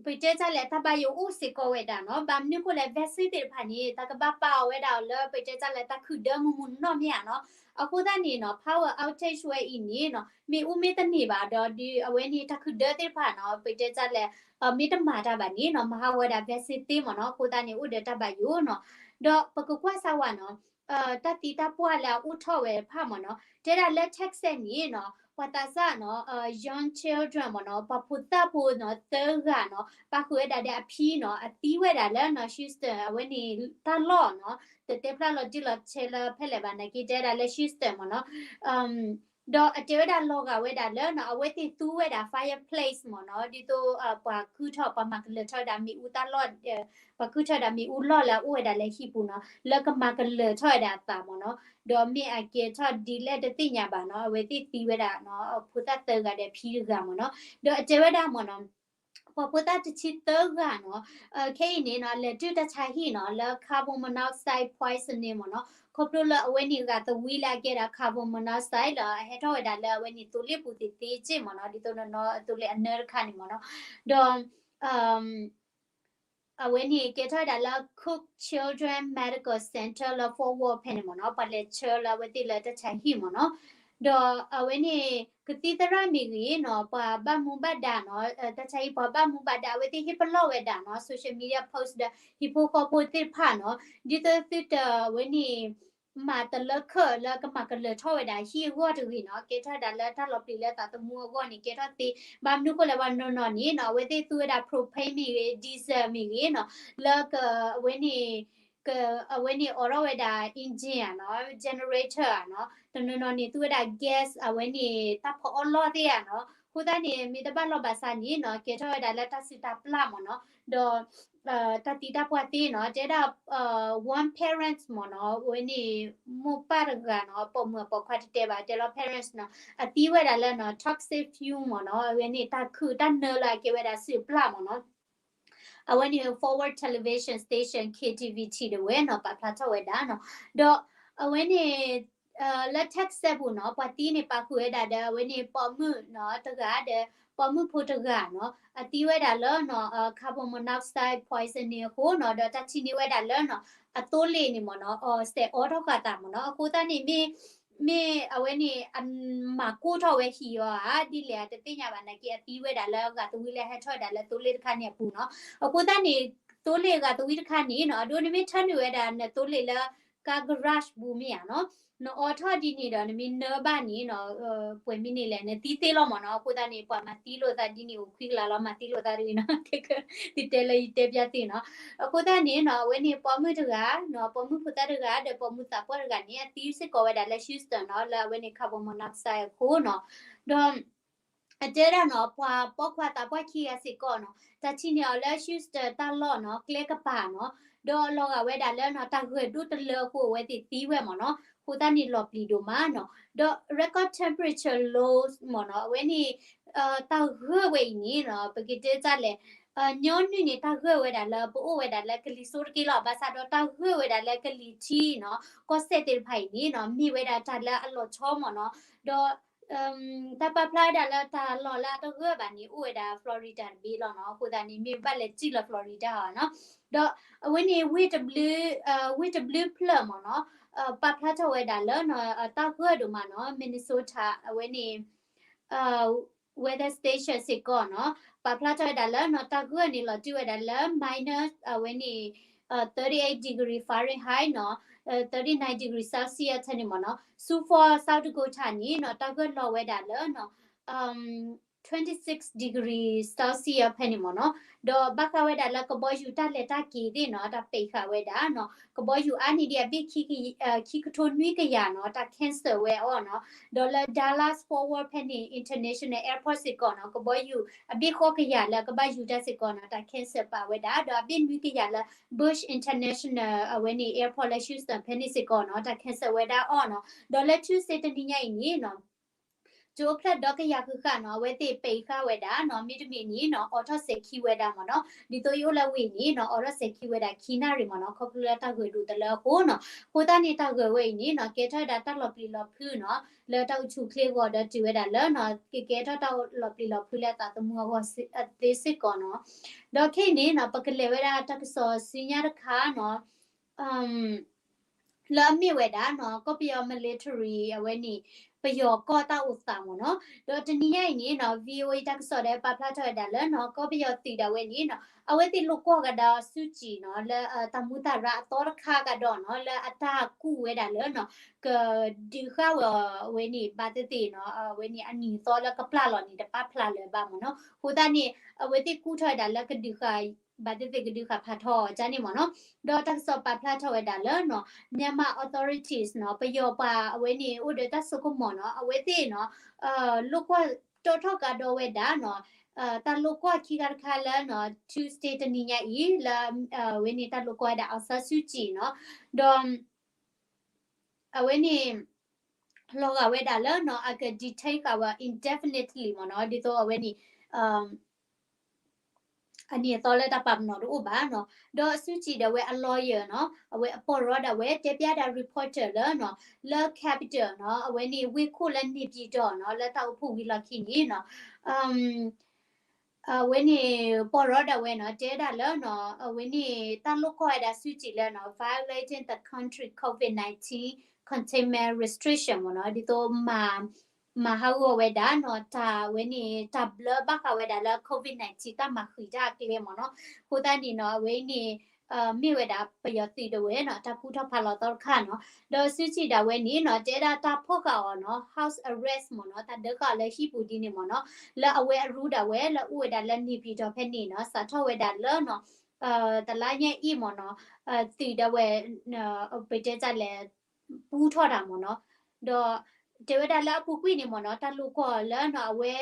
ပတဲတၢ်လဲၣ် တၢ်ဘၣ်ယိၣ်အိၣ်စ့ၢ်ကီးဝဲဒၣ်နီၤ, ဘၣ်မနုၤအဃိလဲၣ် vaccine သ့ၣ်တဖၣ်န့ၣ် တၢ်ကဘၣ်ပာ်အီၤဝဲဒၣ်လၢ ပတဲတၢ်လဲၣ် တၢ်ခုၣ်ဒၢမုၢ်မုၢ်နီၢ်နီၢ်မ့ၢ်ဧါနီၤ, အဃိသတးန့ၣ်နီၤ power outage ဝဲအံၤန့ၣ်နီၤ မ့ၣ်အူမ့ၢ်တန့ၢ်ဘၣ်ဒီး ဒ်အဝဲန့ၣ်တၢ်ခုၣ်ဒၢသ့ၣ်တဖၣ်နီၤ ပတဲတၢ်လဲၣ် မ့ၢ်တမၤတၢ်ဘၣ်န့ၣ်နီၤ မၤဟးဂီၤဝဲဒၣ် vaccine သ့မ့ၢ်နီၤ, အဃိသတးန့ၣ် အိၣ်ဒီးတၢ်ဘၣ်ယိၣ်နီၤ, ဒီးပကကွၢ်စၢ်ဝဲနီၤ တၢ်သံတၢ်ပှၢ်လၢအအိၣ်ထီၣ်ဝဲတဖၣ်မ့ၢ်နီၤ, တဲဒၣ်လၢ Texas န့ၣ်နီၤ ပှၤသးစၢ်နီၤ young children မ့ၢ်နီၤ ပှၤဖိသၣ်ဖိနီၤ သၢဂၤနီၤ ပာ်ဃုာ်ဝဲဒၣ်ဒီးအဖံနီၤ အသံဝဲဒၣ်လၢနီၤ Houston အဝဲန့ၣ်တၢ်လီၢ်နီၤ, တတဲဖျါလီၤတံၢ်လီၤဆဲးလၢဖဲလဲၣ်ဘၣ် နာ်က့တဲဒၣ်လၢ Houston မ့ၢ်နီၤ ဒီးအတဲဝဲဒၣ်လီၤဂာ်ဝဲဒၣ်လၢနီၤ အဝဲသ့ၣ်သူဝဲဒၣ် fireplace မ့ၢ်နီၤ, ဒ်သိး ပှၤကုၢ်ထီၣ် ပှၤမၤကလၢၤထီၣ်ဝဲဒၣ်မ့ၣ်အူတၢ်လီၢ် ပှၤကုၢ်ထီၣ်ဝဲဒၣ်မ့ၣ်အူလီၢ်လၢအအိၣ်ဝဲဒၣ်လၢဟံၣ်ပူၤနီၤ လၢကမၤကလၢၤထီၣ်ဝဲဒၣ်အသးမ့ၢ်နီၤ, ဒီးမ့ၢ်အကဲထီၣ်ဒ်လဲၣ်တသ့ၣ်ညါဘၣ်နီၤ, အဝဲသ့ၣ်သံဝဲဒၣ်နီၤ ဖိသၣ်သၢဂၤဒီးဖံတဂၤမ့ၢ်နီၤ, ဒီးအတဲဝဲဒၣ်မ့ၢ်နီၤ ပှၤဖိသၣ်တဆံသၢဂၤနီၤ, ခဲအံၤန့ၣ်နီၤ လဲၤတုၤတၢ်ဆါဟံၣ်နီၤ လၢ carbon monoxide poisoning မ့ၢ်နီၤ, ခီဖျိလၢအဝဲန့ၣ်ဂာ်သဝံလၢအကဲဒၣ် carbon monoxide လၢအဟဲထီၣ်ဝဲဒၣ်လၢအဝဲန့ၣ်သိလ့ၣ်ပူၤသ့ၣ်သ့ၣ်က့ၢ်မ့ၢ်နီၤ, ဒ်သိးနီၤနီၤသိလ့ၣ်အနၢတခါန့ၣ်မ့ၢ်နီၤ, ဒီး အဝဲန့ၣ်ကဲထီၣ်ဝဲဒၣ်လၢ Cook Children's Medical Center လၢ Fort Worth ဖဲန့ၣ်မ့ၢ်နီၤ, ပှၤလဲၤဆှၢလၢအဝဲသ့ၣ်လၢတၢ်ဆါဟံၣ်မ့ၢ်နီၤ, ဒီးအဝဲန့ၣ် ကသံၣ်သရၣ်မ့ၢ်ဂ့ၤနီၤ, ပှၤဘၣ်မူဘၣ်ဒါနီၤ, တၢ်ဆါဟံၣ်ပှၤဘၣ်မူဘၣ်ဒါ အဝဲသ့ၣ်ဟ့ၣ်ပလီၢ်ဝဲဒၣ်နီၤ, social media post ဒီးဟံၣ်ဖိဃီဖိသ့ၣ်တဖၣ်နီၤ, ဒ်သိးသုတဝဲန့ၣ် မၤတလၢခၢၣ်လၢကမၤကလၢၤထီၣ်ဝဲဒၣ်ဟံၣ်အဂီၢ်တဂ့ၤနီၤ, ကဲထီၣ်ဝဲဒၣ်လၢတၢ်လီၤပျံၤလၢသးသမူအဂီၢ်န့ၣ် ကဲထီၣ်သ့, ဘၣ်မနုၤဃိလဲၣ် ပှၤနီၢ်နီၢ်န့ၣ်နီၤ, အဝဲသ့ၣ်သူဝဲဒၣ် propane မ့ၢ်ဂ့ၤ diesel မ့ၢ်ဂ့ၤနီၤ, လၢက အဝဲန့ၣ် က အဝဲန့ၣ်အိးထီၣ်ဝဲဒၣ် engine ဧါနီၤ, generator ဧါနီၤ, တနီၤနီၤန့ၣ် သူဝဲဒၣ် gas အဝဲန့ၣ် တၢ်ဖီအီၣ်လီၢ်သ့ၣ်ဧါနီၤ, အဃိသတးန့ၣ် မ့ၢ်တဘၣ်လီၤဘၣ်ဆၣ်န့ၣ်နီၤ, ကဲထီၣ်ဝဲဒၣ်လၢတၢ်စုတၢ်ပျၢ်မ့ၢ်နီၤ, ဒီး တၢ်သံတၢ်ပှၢ်သ့နီၤ, တဲဒၣ် one parent မ့ၢ်နီၤ, အဝဲန့ၣ် မိၢ်ပၢ်တဂၤနီၤ, ပိာ်မုၣ်အပိာ်ခွါတတဲဘၣ်, တဲလီၤ parents နီၤ, အသံဝဲဒၣ်လၢနီၤ toxic fume မ့ၢ်နီၤ, အဝဲန့ၣ်တၢ်ခုၣ်တၢ်နၢလၢအကဲဝဲဒၣ်စုတပျၢ်မ့ၢ်နီၤ, အဝဲန့ၣ် Forward Television Station K T V T တဝဲနီၤ ပာ်ဖျါထီၣ်ဝဲဒၣ်နီၤ, ဒီးအဝဲန့ၣ် လၢ Texas ပူၤနီၤ, ပှၤသံန့ၣ်ပာ်ဃုာ်ဝဲဒၣ်ဒီး အဝဲန့ၣ်ပိာ်မုၣ်နီၤ တဂၤဒီး ပိာ်မုၣ်ဖိတဂၤနီၤ, အသံဝဲဒၣ်လၢနီၤ carbon monoxide poisoning အဃိနီၤ, ဒီးတၢ်ထံၣ်န့ၢ်ဝဲဒၣ်လၢနီၤ အသိလ့ၣ်န့ၣ်မ့ၢ်နီၤ အီၣ်စဲးအီထီၣ်ဃာ်သးမ့ၢ်နီၤ, အဃိသတးန့ၣ် မ့ၢ် မ့ၢ်အဝဲန့ၣ် အမၤကိၢ်ထီၣ်ဝဲဟံၣ်အီၤဧါ ဒ်လဲၣ်ဧါ တသ့ၣ်ညါဘၣ် နာ်က့အသံဝဲဒၣ်လၢဂာ်သဝံလၢဟဲထီၣ်ဝဲဒၣ်လၢသိလ့ၣ်တခါန့ၣ်အပူၤနီၤ, အဃိသတးန့ၣ် သိလ့ၣ်ဂာ်သဝံတခါန့ၣ်နီၤ, အဒိနမ့ၢ်ထၢနုာ်ဝဲဒၣ်နသိလ့ၣ်လၢ ကါ garage ပူၤမ့ၢ်ဧါနီၤ, နအီထီၣ်ဒ်န့ၣ်ဒီး နမ့ၢ်နၢဘၣ်န့ၣ်နီၤ, ပှဲၤမ့ၢ်န့ၣ်လဲၣ် နသံသ့လီၤမ့ၢ်နီၤ, အဃိသတးန့ၣ် ပှၤမၤသံလိာ်သးဒ်န့ၣ် အိၣ်ခွံကလးလီၤ မၤသံလိာ်သးတဂ့ၤနီၤ, သုတဲလၢယတဲပျးသ့ၣ်နီၤ, အဃိသတးန့ၣ်နီၤ အဝဲန့ၣ်ပိာ်မုၣ်တဂၤနီၤ, ပိာ်မုၣ်ဖိသၣ်တဂၤဒီးပိာ်မုၣ်သးပှၢ်တဂၤန့ၣ် အသံစ့ၢ်ကီးဝဲဒၣ်လၢ Houston နီၤ, လၢအဝဲန့ၣ် carbon monoxide အဃိနီၤ, ဒီး အတဲဒၣ်နီၤ ပှၤပိာ်ခွါသးပှၢ်ခံဂၤစ့ၢ်ကီးနီၤ, တၢ်ထံၣ်န့ၢ်အီၤလၢ Houston တၢ်လီၢ်နီၤ ကျဲကပၤနီၤ, ဒီးလီၤဂာ်ဝဲဒၣ်လၢနီၤ တၢ်ဂၢၢ်ဒိၣ်တလၢအဃိ အဝဲသ့ၣ်သံဝဲမ့ၢ်နီၤ, အဃိသတးန့ၣ်လီၤပျံၤဒိၣ်မးနီၤ, ဒီး record temperature low မ့ၢ်နီၤ, အဝဲန့ၣ် တၢ်ဂၢၢ်ဝဲအံၤန့ၣ်နီၤ ပကတဲတၢ်လဲၣ် ညီနုၢ်န့ၣ် တၢ်ဂၢၢ်ဝဲဒၣ်လၢ ပအိၣ်ဝဲဒၣ်လၢကလံၤစိးတက့ၢ်လီၤ, ဘၣ်ဆၣ်ဒီးတၢ်ဂၢၢ်ဝဲဒၣ်လၢကလံၤထံးနီၤ ကီၢ်စဲၣ်သ့ၣ်တဖၣ်အံၤန့ၣ်နီၤ မ့ၢ်ဝဲဒၣ်တၢ်လၢအလီၤဆီမ့ၢ်နီၤ, ဒီး တၢ်ပာ်ဖျါဝဲဒၣ်လၢတၢ်လီၢ်လၢအတဂၢၢ်ဘၣ်န့ၣ် အိၣ်ဝဲဒၣ် Florida တဘ့ၣ်လီၤနီၤ, အဃိသတးန့ၣ် မ့ၢ်ဘၣ်လဲၤစံၣ်လၢ Florida ဧါနီၤ, ဒီးအဝဲန့ၣ် ဝ့ၢ်တဘျုး ဝ့ၢ်တဘျုးဖျၢၣ်မ့ၢ်နီၤ ပာ်ဖျါထီၣ်ဝဲဒၣ်လၢ တၢ်ဂၢၢ်ဒိၣ်မးနီၤ Minnesota အဝဲန့ၣ် weather station စ့ၢ်ကီးနီၤ ပာ်ဖျါထီၣ်ဝဲဒၣ်လၢနီၤ တၢ်ဂၢၢ်န့ၣ်လီၤတံၢ်ဝဲဒၣ်လၢ minus အဝဲန့ၣ် thirty-eight degree Fahrenheit နီၤ thirty-nine degree Celsius ထဲန့ၣ်မ့ၢ်နီၤ Sioux Falls South Dakota န့ၣ်နီၤ တၢ်ဂၢၢ်လီၤဝဲဒၣ်လၢနီၤ twenty-six degree Celsius ဖဲန့ၣ်မ့ၢ်နီၤ ဒီးဘၣ်ဃးဝဲဒၣ်လၢကဘီယူၤတၢ်လဲၤတၢ်က့ၤသ့ၣ်နီၤ တၢ်ပိတ်ဃာ်ဝဲဒၣ်နီၤ ကဘီယူၤအါန့ၢ်ဒံးအဘ့ၣ် ခံကထိနွံကယၤနီၤ တၢ် cancel ဝဲအီၤနီၤ ဒီးလၢ Dallas Fort Worth ဖဲန့ၣ် International Airport စ့ၢ်ကီးနီၤ ကဘီယူၤအဘ့ၣ်ဃိးကယၤလၢကဘၣ်ယူၤတၢ် စ့ၢ်ကီးနီၤ တၢ် cancel ပာ်ဝဲဒၣ် ဒီးအဘ့ၣ်နွံကယၤလၢ Bush International အဝဲန့ၣ် Airport လၢ Houston ဖဲန့ၣ်စ့ၢ်ကီးနီၤ တၢ် cancel ဝဲဒၣ်အီၤနီၤ ဒီးလၢ Tuesday တနံၤညါအံၤန့ၣ်နီၤ ကၠိဖျၢၣ်ဒီကယၤဃုာ်ဃာ်နီၤ အဝဲသ့ၣ်ပဲာ်ဃာ်ဝဲဒၣ်နီၤ မ့တမ့ၢ်န့ၣ်နီၤ အိးထီၣ်စဲၤခံဝဲဒၣ်မ့ၢ်နီၤ ဒ်သိးယအိၣ်လၢဝ့ၢ်န့ၣ်နီၤ အိးထီၣ်စဲၤခံဝဲဒၣ်ခံနၣ်ရံၣ်မ့ၢ်နီၤ ခီဖျိလၢတၢ်ဂဲၤဒိၣ်တလၢအဃိနီၤ အဃိသတးန့ၣ် တၢ်ဂဲၤဝဲအံၤန့ၣ်နီၤ ကဲထီၣ်ဝဲဒၣ်တၢ်လီၤပျံၤလီၤဖုးနီၤ လၢတၢ်အိၣ်ဆူၣ်အိၣ်ချ့အဂီၢ်ဒီးတုၤဝဲဒၣ်လၢနီၤ ကကဲထီၣ်တၢ်လီၤပျံၤလီၤဖုးလၢအသးသမူအဂီၢ်သ့စ့ၢ်ကီးနီၤ ဒီးခဲအံၤန့ၣ်နီၤ ပကလဲၤဝဲဒၣ်တၢ်ကစီၣ်ဆူညါတခါနီၤ လၢအမ့ၢ်ဝဲဒၣ်နီၤ ကီၢ်ပယီၤ military အဝဲန့ၣ် ပယီၤကီၢ်တၢ်အိၣ်သးမ့ၢ်နီၤ ဒီးတနံၤညါအံၤန့ၣ်နီၤ VOA တၢ်ကစီၣ်ဒီးပာ်ဖျါထီၣ်ဝဲဒၣ်လၢနီၤ ကီၢ်ပယီၤသုးဒၣ်ဝဲန့ၣ်နီၤ အဝဲသ့ၣ်လိာ်ကွီၢ်ကဒါဆူၣ်ကၠံၣ်နီၤ လၢတၢ်မူးတၢ်ရၢအသီတခါကဒီးနီၤ လၢအတၢ်ကူၣ်ဝဲဒၣ်လၢနီၤ ကဒုးဃာ်ဝဲအဝဲန့ၣ် ဘၣ်သ့ၣ်သ့ၣ်နီၤ အဝဲန့ၣ်အနံၤသီလၢကပျၢ်လီၤန့ၣ် တပာ်ဖျါလၢၤဘၣ်မ့ၢ်နီၤ အဃိသတးန့ၣ် အဝဲသ့ၣ်ကူၣ်ထီၣ်ဝဲဒၣ်လၢကဒုးဃာ် ဘၣ်သ့ၣ်သ့ၣ်ကဒုးဃာ်ဖးထီအီၤကန့ၣ်မ့ၢ်နီၤ ဒီးတၢ်ကစီၣ်ပာ်ဖျါထီၣ်ဝဲဒၣ်လၢနီၤ Myanmar authorities နီၤ ပယီၤပှၤအဝဲန့ၣ်အိၣ်ဒီးတၢ်စိကမီၤနီၤ အဝဲသ့ၣ်နီၤ လိာ်ကွီၢ်တီထီၣ်ကဒီးဝဲဒၣ်နီၤ တၢ်လိာ်ကွီၢ်ခံခါတခါလၢနီၤ Tuesday တနံၤညါအံၤ လၢအဝဲန့ၣ်တၢ်လိာ်ကွီၢ်ဝဲဒၣ် အောင်ဆန်းစုကြည် နီၤ ဒီး အဝဲန့ၣ် လီၤဂာ်ဝဲဒၣ်လၢနီၤ အက detain ဃာ်ဝဲ indefinitely မ့ၢ်နီၤ ဒ်သိးအဝဲန့ၣ် အနံၤအသီလၢတၢ်ပာ်ပနီၣ်တအိၣ်ဘၣ်နီၤ ဒီးဆူၣ်ကၠံၣ်ဒၣ်ဝဲအ lawyer နီၤ အဝဲအပီၢ်ရီဒၣ်ဝဲ တဲပျါဒၣ် reporter လၢနီၤ လၢ Capitol နီၤ အဝဲန့ၣ် ဝ့ၢ်ခိၣ်လၢ နေပြည်တော် နီၤ လၢတၢ်အိၣ်ဖှိၣ်ဝံၤလီၢ်ခံန့ၣ်နီၤ အဝဲန့ၣ် ပီၢ်ရီဒၣ်ဝဲနီၤ တဲဒၣ်လၢနီၤ အဝဲန့ၣ် တၢ်လိာ်ကွီၢ်ဝဲဒၣ်ဆူၣ်ကၠံၣ်လၢနီၤ violating the country COVID nineteen containment restriction မ့ၢ်နီၤ ဒ်သိး မၤဟးဂီၤဝဲဒၣ်နီၤ တၢ်ဝဲန့ၣ် တၢ်ဘျၢဘၣ်ဃးဝဲဒၣ်လၢ COVID nineteen တၢ်မၤဃံးတၢ်အကျဲမ့ၢ်နီၤ အဃိသတးန့ၣ်နီၤ အဝဲန့ၣ် မ့ၢ်ဝဲဒၣ်ပယီၤသုးဒၣ်ဝဲနီၤ တၢ်ကူၣ်ထီၣ်ဖးလီၤသီတခါနီၤ ဒီးဆူၣ်ကၠံၣ်ဒၣ်ဝဲန့ၣ်နီၤ တဲဒၣ်တၢ်ဖီၣ်ဃာ်အီၤနီၤ house arrest မ့ၢ်နီၤ တၢ်ဒၢဃာ်အီၤလၢဟံၣ်ပူၤဒ်န့ၣ်မ့ၢ်နီၤ လၢအဝဲအရူဒၣ်ဝဲလၢအိၣ်ဝဲဒၣ်လၢ နေပြည်တော် ဖဲန့ၣ်နီၤ စးထီၣ်ဝဲဒၣ်လၢနီၤ တလါညါအံၤမ့ၢ်နီၤ သုးဒၣ်ဝဲ ပတဲတၢ်လဲၣ် ပူထီၣ်တၢ်မ့ၢ်နီၤ ဒီးတဲဝဲဒၣ်လၢအပူၤကွံာ်န့ၣ်မ့ၢ်နီၤ တၢ်လိာ်ကွီၢ်လၢနီၤ အဝဲ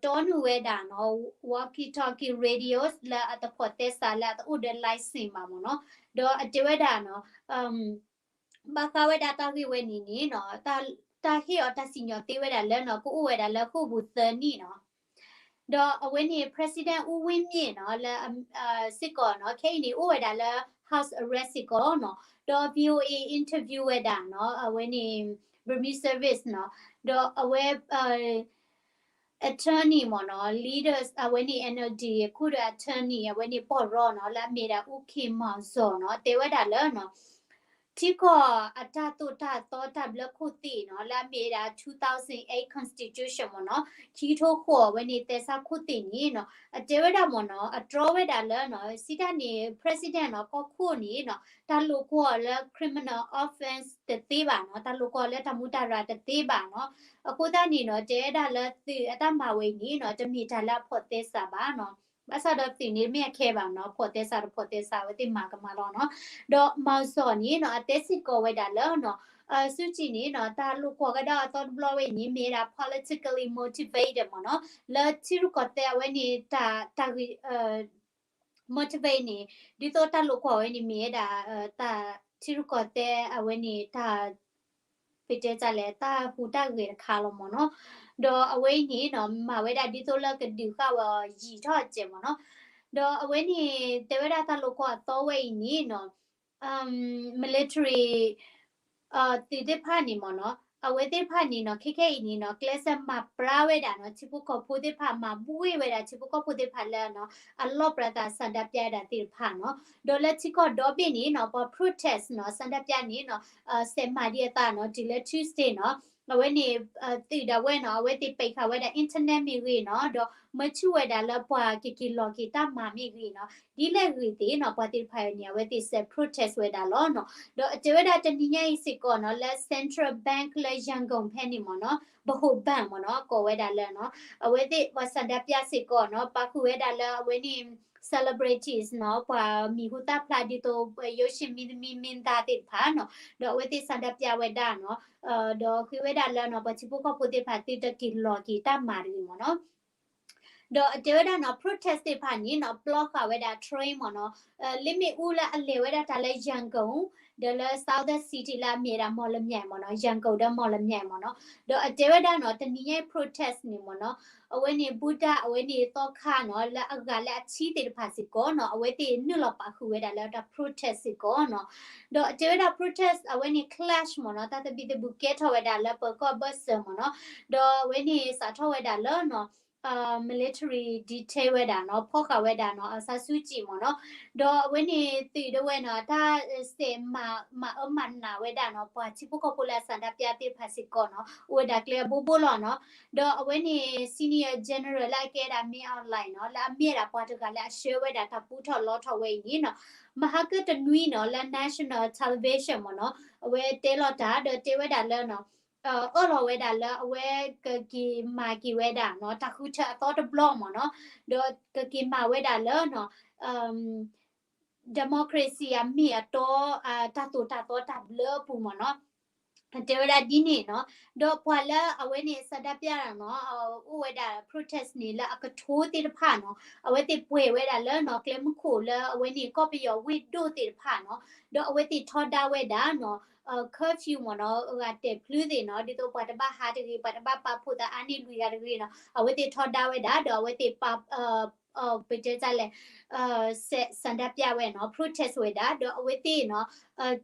တီနုာ်ဝဲဒၣ်နီၤ walkie talkie radios လၢအတဖိးသဲစးလၢအတအိၣ်ဒီး license ဘၣ်မ့ၢ်နီၤ ဒီးအတဲဝဲဒၣ်နီၤ ဘၣ်ဃးဝဲဒၣ်တၢ်ဂ့ၢ်ဝဲန့ၣ်န့ၣ်နီၤ တၢ်ဟ့ၣ်အီၤတၢ်စံၣ်ညီၣ်သ့ဝဲဒၣ်လၢနီၤ ကအိၣ်ဝဲဒၣ်လၢဃိာ်ပူၤသၢနံၣ်နီၤ ဒီးအဝဲန့ၣ် President ဦးဝင်းမြင့်နီၤ လၢ စ့ၢ်ကီးနီၤ ခဲအံၤန့ၣ် အိၣ်ဝဲဒၣ်လၢ house arrest စ့ၢ်ကီးနီၤ ဒီး VOA interview ဝဲဒၣ်နီၤ အဝဲန့ၣ် Burmese Service နီၤ ဒီးအဝဲ attorney မ့ၢ်နီၤ leaders အဝဲန့ၣ် NLD ခိၣ်ဒီး attorney အဝဲန့ၣ်ပီၢ်ရီနီၤ လၢအမ့ၢ်ဒၣ် ဦးခင်မောင်ဇော် နီၤ တဲဝဲဒၣ်လၢနီၤ ထံကီၢ်အတၢ်သိၣ်တၢ်သီတၢ်ဘျၢခိၣ်သ့ၣ်နီၤ လၢအမ့ၢ်ဒၣ် two thousand eight constitution မ့ၢ်နီၤ ခံကထိဃိးအဝဲန့ၣ် သဲစးခိၣ်သ့ၣ်န့ၣ်နီၤ အတဲဝဲဒၣ်မ့ၢ်နီၤ အတြီဝဲဒၣ်လၢနီၤ စံးတၢ်န့ၣ် president နီၤ ကီၢ်ခိၣ်န့ၣ်နီၤ တၢ်လိာ်ကွီၢ်လၢ criminal offense တသ့ဘၣ်နီၤ တၢ်လိာ်ကွီၢ်လၢတၢ်မူးတၢ်ရၢ်တသ့ဘၣ်နီၤ အဃိသတးန့ၣ်နီၤ တဲဝဲဒၣ်လၢသုးအတၢ်မၤဝဲအံၤန့ၣ်နီၤ တမ့ၢ်တၢ်လၢအဖိးသဲစးဘၣ်နီၤ ဘၣ်ဆၣ်ဒီးသုးန့ၣ်မ့ၢ်အခဲဘၣ်နီၤ ဖိးသဲစးတဖိးသဲစးဝဲသ့ၣ်မၤကမၣ်လီၤနီၤ ဒီး မောင်ဇော် န့ၣ်နီၤ အတဲစ့ၢ်ကီးဝဲဒၣ်လၢနီၤ ဆူၣ်ကၠံၣ် န့ၣ်နီၤ တၢ်လိာ်ကွီၢ်ကဒါအသီတဘျီဝဲအံၤန့ၣ် မ့ၢ်ဝဲဒၣ် politically motivated မ့ၢ်နီၤ လၢထံရူၢ်ကီၢ်သဲးအဝဲန့ၣ် တၢ်ဂ့ၢ် motivate န့ၣ် ဒ်သိးတၢ်လိာ်ကွီၢ်ဝဲန့ၣ် မ့ၢ်ဝဲဒၣ် တၢ်ထံရူၢ်ကီၢ်သဲးအဝဲန့ၣ် တၢ် ပတဲတၢ်လဲၣ် တၢ်ဟူးတၢ်ဂဲၤတခါလီၤမ့ၢ်နီၤ ဒီးအဝဲအံၤန့ၣ်နီၤ မၤဝဲဒၣ်ဒ်သိးလၢကဒုးဃာ်ဝဲယံာ်ထီၣ်အစဲးမ့ၢ်နီၤ ဒီးအဝဲန့ၣ် တဲဝဲဒၣ်တၢ်လိာ်ကွီၢ်အသီဝဲအံၤန့ၣ်နီၤ military သုးသ့ၣ်တဖၣ်န့ၣ်မ့ၢ်နီၤ အဝဲသ့ၣ်တဖၣ်န့ၣ်နီၤ ခဲခဲအံၤန့ၣ်နီၤ ကျဲးစၢးမၤပြါဝဲဒၣ်နီၤ ထံဖိကီၢ်ဖိသ့ၣ်တဖၣ် မၤဘှ့ၣ်ဝဲဒၣ်ထံဖိကီၢ်ဖိသ့ၣ်တဖၣ်လၢ အလီၢ်ပြၤသးဆန္ဒပြဝဲဒၣ်သ့ၣ်တဖၣ်နီၤ ဒီးလၢထံကီၢ်ဒီဘ့ၣ်န့ၣ်နီၤ ပှၤ protest နီၤ ဆန္ဒပြန့ၣ်နီၤ စဲးမၤဒံးအသးနီၤ တုၤလၢ Tuesday နီၤ အဝဲန့ၣ် သုးဒၣ်ဝဲနီၤ အဝဲသ့ၣ်ပိတ်ဃာ်ဝဲဒၣ် internet မ့ၢ်ဂ့ၤနီၤ ဒီးမၢဆူၣ်ဝဲဒၣ်လၢပှၤကက့ၤလီၤက့ၤတၢ်မၤမ့ၢ်ဂ့ၤနီၤ ဒ်လဲၣ်ဂ့ၤသ့ၣ်နီၤ ပှၤသ့ၣ်တဖၣ်အံၤန့ၣ် အဝဲသ့ၣ်စဲး protest ဝဲဒၣ်လီၤနီၤ ဒီးအတဲဝဲဒၣ်တနံၤညါအံၤစ့ၢ်ကီးနီၤ လၢ Central Bank လၢ Yangon ဖဲန့ၣ်မ့ၢ်နီၤ ဗဟိုဘဏ် မ့ၢ်နီၤ ကိးဝဲဒၣ်လၢနီၤ အဝဲသ့ၣ်ပှၤဆန္ဒပြစ့ၢ်ကီးနီၤ ပာ်ဃုာ်ဝဲဒၣ်လၢအဝဲန့ၣ် celebrities နီၤ ပှၤမံၤဟူသၣ်ဖျါဒ်သိး ရုပ်ရှင်မင်းသမီး မင်းသားသ့ၣ်တဖၣ်နီၤ ဒီးအဝဲသ့ၣ်ဆန္ဒပြဝဲဒၣ်နီၤ ဒီးဃ့ဝဲဒၣ်လၢနီၤ ပှၤထံဖိကီၢ်ဖိသ့ၣ်တဖၣ်သုတက့ၤလီၤက့ၤတၢ်မၤတဂ့ၤမ့ၢ်နီၤ ဒီးအတဲဝဲဒၣ်နီၤ protest သ့ၣ်တဖၣ်န့ၣ်နီၤ ပျီဃာ်ဝဲဒၣ် train မ့ၢ်နီၤ လၢမ့ၣ်အူလၢအလဲၤဝဲဒၣ်တၢ်လၢ ရန်ကုန် ဒီးလၢ southern city လၢအမ့ၢ်ဝဲဒၣ် မော်လမြိုင် မ့ၢ်နီၤ ရန်ကုန် ဒီး မော်လမြိုင် မ့ၢ်နီၤ ဒီးအတဲဝဲဒၣ်နီၤ တနံၤညါအံၤ protest န့ၣ်မ့ၢ်နီၤ အဝဲန့ၣ် ဘူၣ်တၢ် အဝဲန့ၣ်သီခါနီၤ လၢအဂၤလၢအထံသ့ၣ်တဖၣ်စ့ၢ်ကီးနီၤ အဝဲသ့ၣ်နုာ်လီၤပာ်ဃုာ်ဝဲဒၣ်လၢတၢ် protest စ့ၢ်ကီးနီၤ ဒီးအတဲဝဲဒၣ် protest အဝဲန့ၣ် clash မ့ၢ်နီၤ တၢ်သဘံၣ်သဘုၣ်ကဲထီၣ်ဝဲဒၣ်လၢပၢၤကီၢ်ဘၢၣ်စၢၤမ့ၢ်နီၤ ဒီးအဝဲန့ၣ်စးထီၣ်ဝဲဒၣ်လၢနီၤ military detail ဝဲဒၣ်နီၤ ဖီၣ်ဃာ်ဝဲဒၣ်နီၤ အောင်ဆန်းစုကြည် မ့ၢ်နီၤ ဒီးအဝဲန့ၣ်သုးဒၣ်ဝဲနီၤ တၢ်စဲးမၤအၢမၤနးဝဲဒၣ်နီၤ ပှၤထံဖိကီၢ်ဖိလၢအဆန္ဒပြသ့ၣ်တဖၣ်စ့ၢ်ကီးနီၤ အိၣ်ဝဲဒၣ်ကျဲအဘိဘိလီၤနီၤ ဒီးအဝဲန့ၣ် senior general လၢအကဲဒၣ် မင်းအောင်လှိုင် နီၤ လၢအမ့ၢ်ဝဲဒၣ်ပှၤတဂၤလၢအဆှၢဝဲဒၣ်တၢ်ပူထီၣ်လီထီၣ်ဝဲအံၤန့ၣ်နီၤ မဟါကတနွံနီၤ လၢ national television မ့ၢ်နီၤ အဝဲတဲလီၤတၢ်ဒီးတဲဝဲဒၣ်လၢနီၤ အၢၣ်လီၤဝဲဒၣ်လၢအဝဲကက့ၤမၤက့ၤဝဲဒၣ်နီၤ တၢ်ဃုထၢအသီတဘျီမ့ၢ်နီၤ ဒီးကက့ၤမၤဝဲဒၣ်လၢနီၤ democracy အမ့ၢ်အတီ တၢ်သိၣ်တၢ်သီတၢ်ဘျၢအပူၤမ့ၢ်နီၤ တဲဝဲဒၣ်ဒ်န့ၣ်နီၤ ဒီးပှၤလၢအဝဲန့ၣ် ဆန္ဒပြ နီၤ အိၣ်ဝဲဒၣ် protest န့ၣ် လၢအကထိသ့ၣ်တဖၣ်နီၤ အဝဲသ့ၣ်ပှဲၤဝဲဒၣ်လၢနီၤ ကျဲမုၢ်ခိၣ်လၢအဝဲန့ၣ် ကီၢ်ပယီၤဝ့ၢ်ဒိၣ်သ့ၣ်တဖၣ်နီၤ ဒီးအဝဲသ့ၣ်ထီဒါဝဲဒၣ်နီၤ curfew မ့ၢ်နီၤ အဂၤတဲာ်ဖျုးသ့ၣ်နီၤ ဒ်သိးပှၤတဘၣ်ဟးတဂ့ၤ ပှၤတဘၣ်ပာ်ဖှိၣ်သးအါန့ၢ်လွံၢ်ဂၤတဂ့ၤနီၤ အဝဲသ့ၣ်ထီဒါဝဲဒၣ် ဒီးအဝဲသ့ၣ်ပာ် ပတဲတၢ်လဲၣ် ဆန္ဒပြ ဝဲနီၤ protest ဝဲဒၣ် ဒီးအဝဲသ့ၣ်နီၤ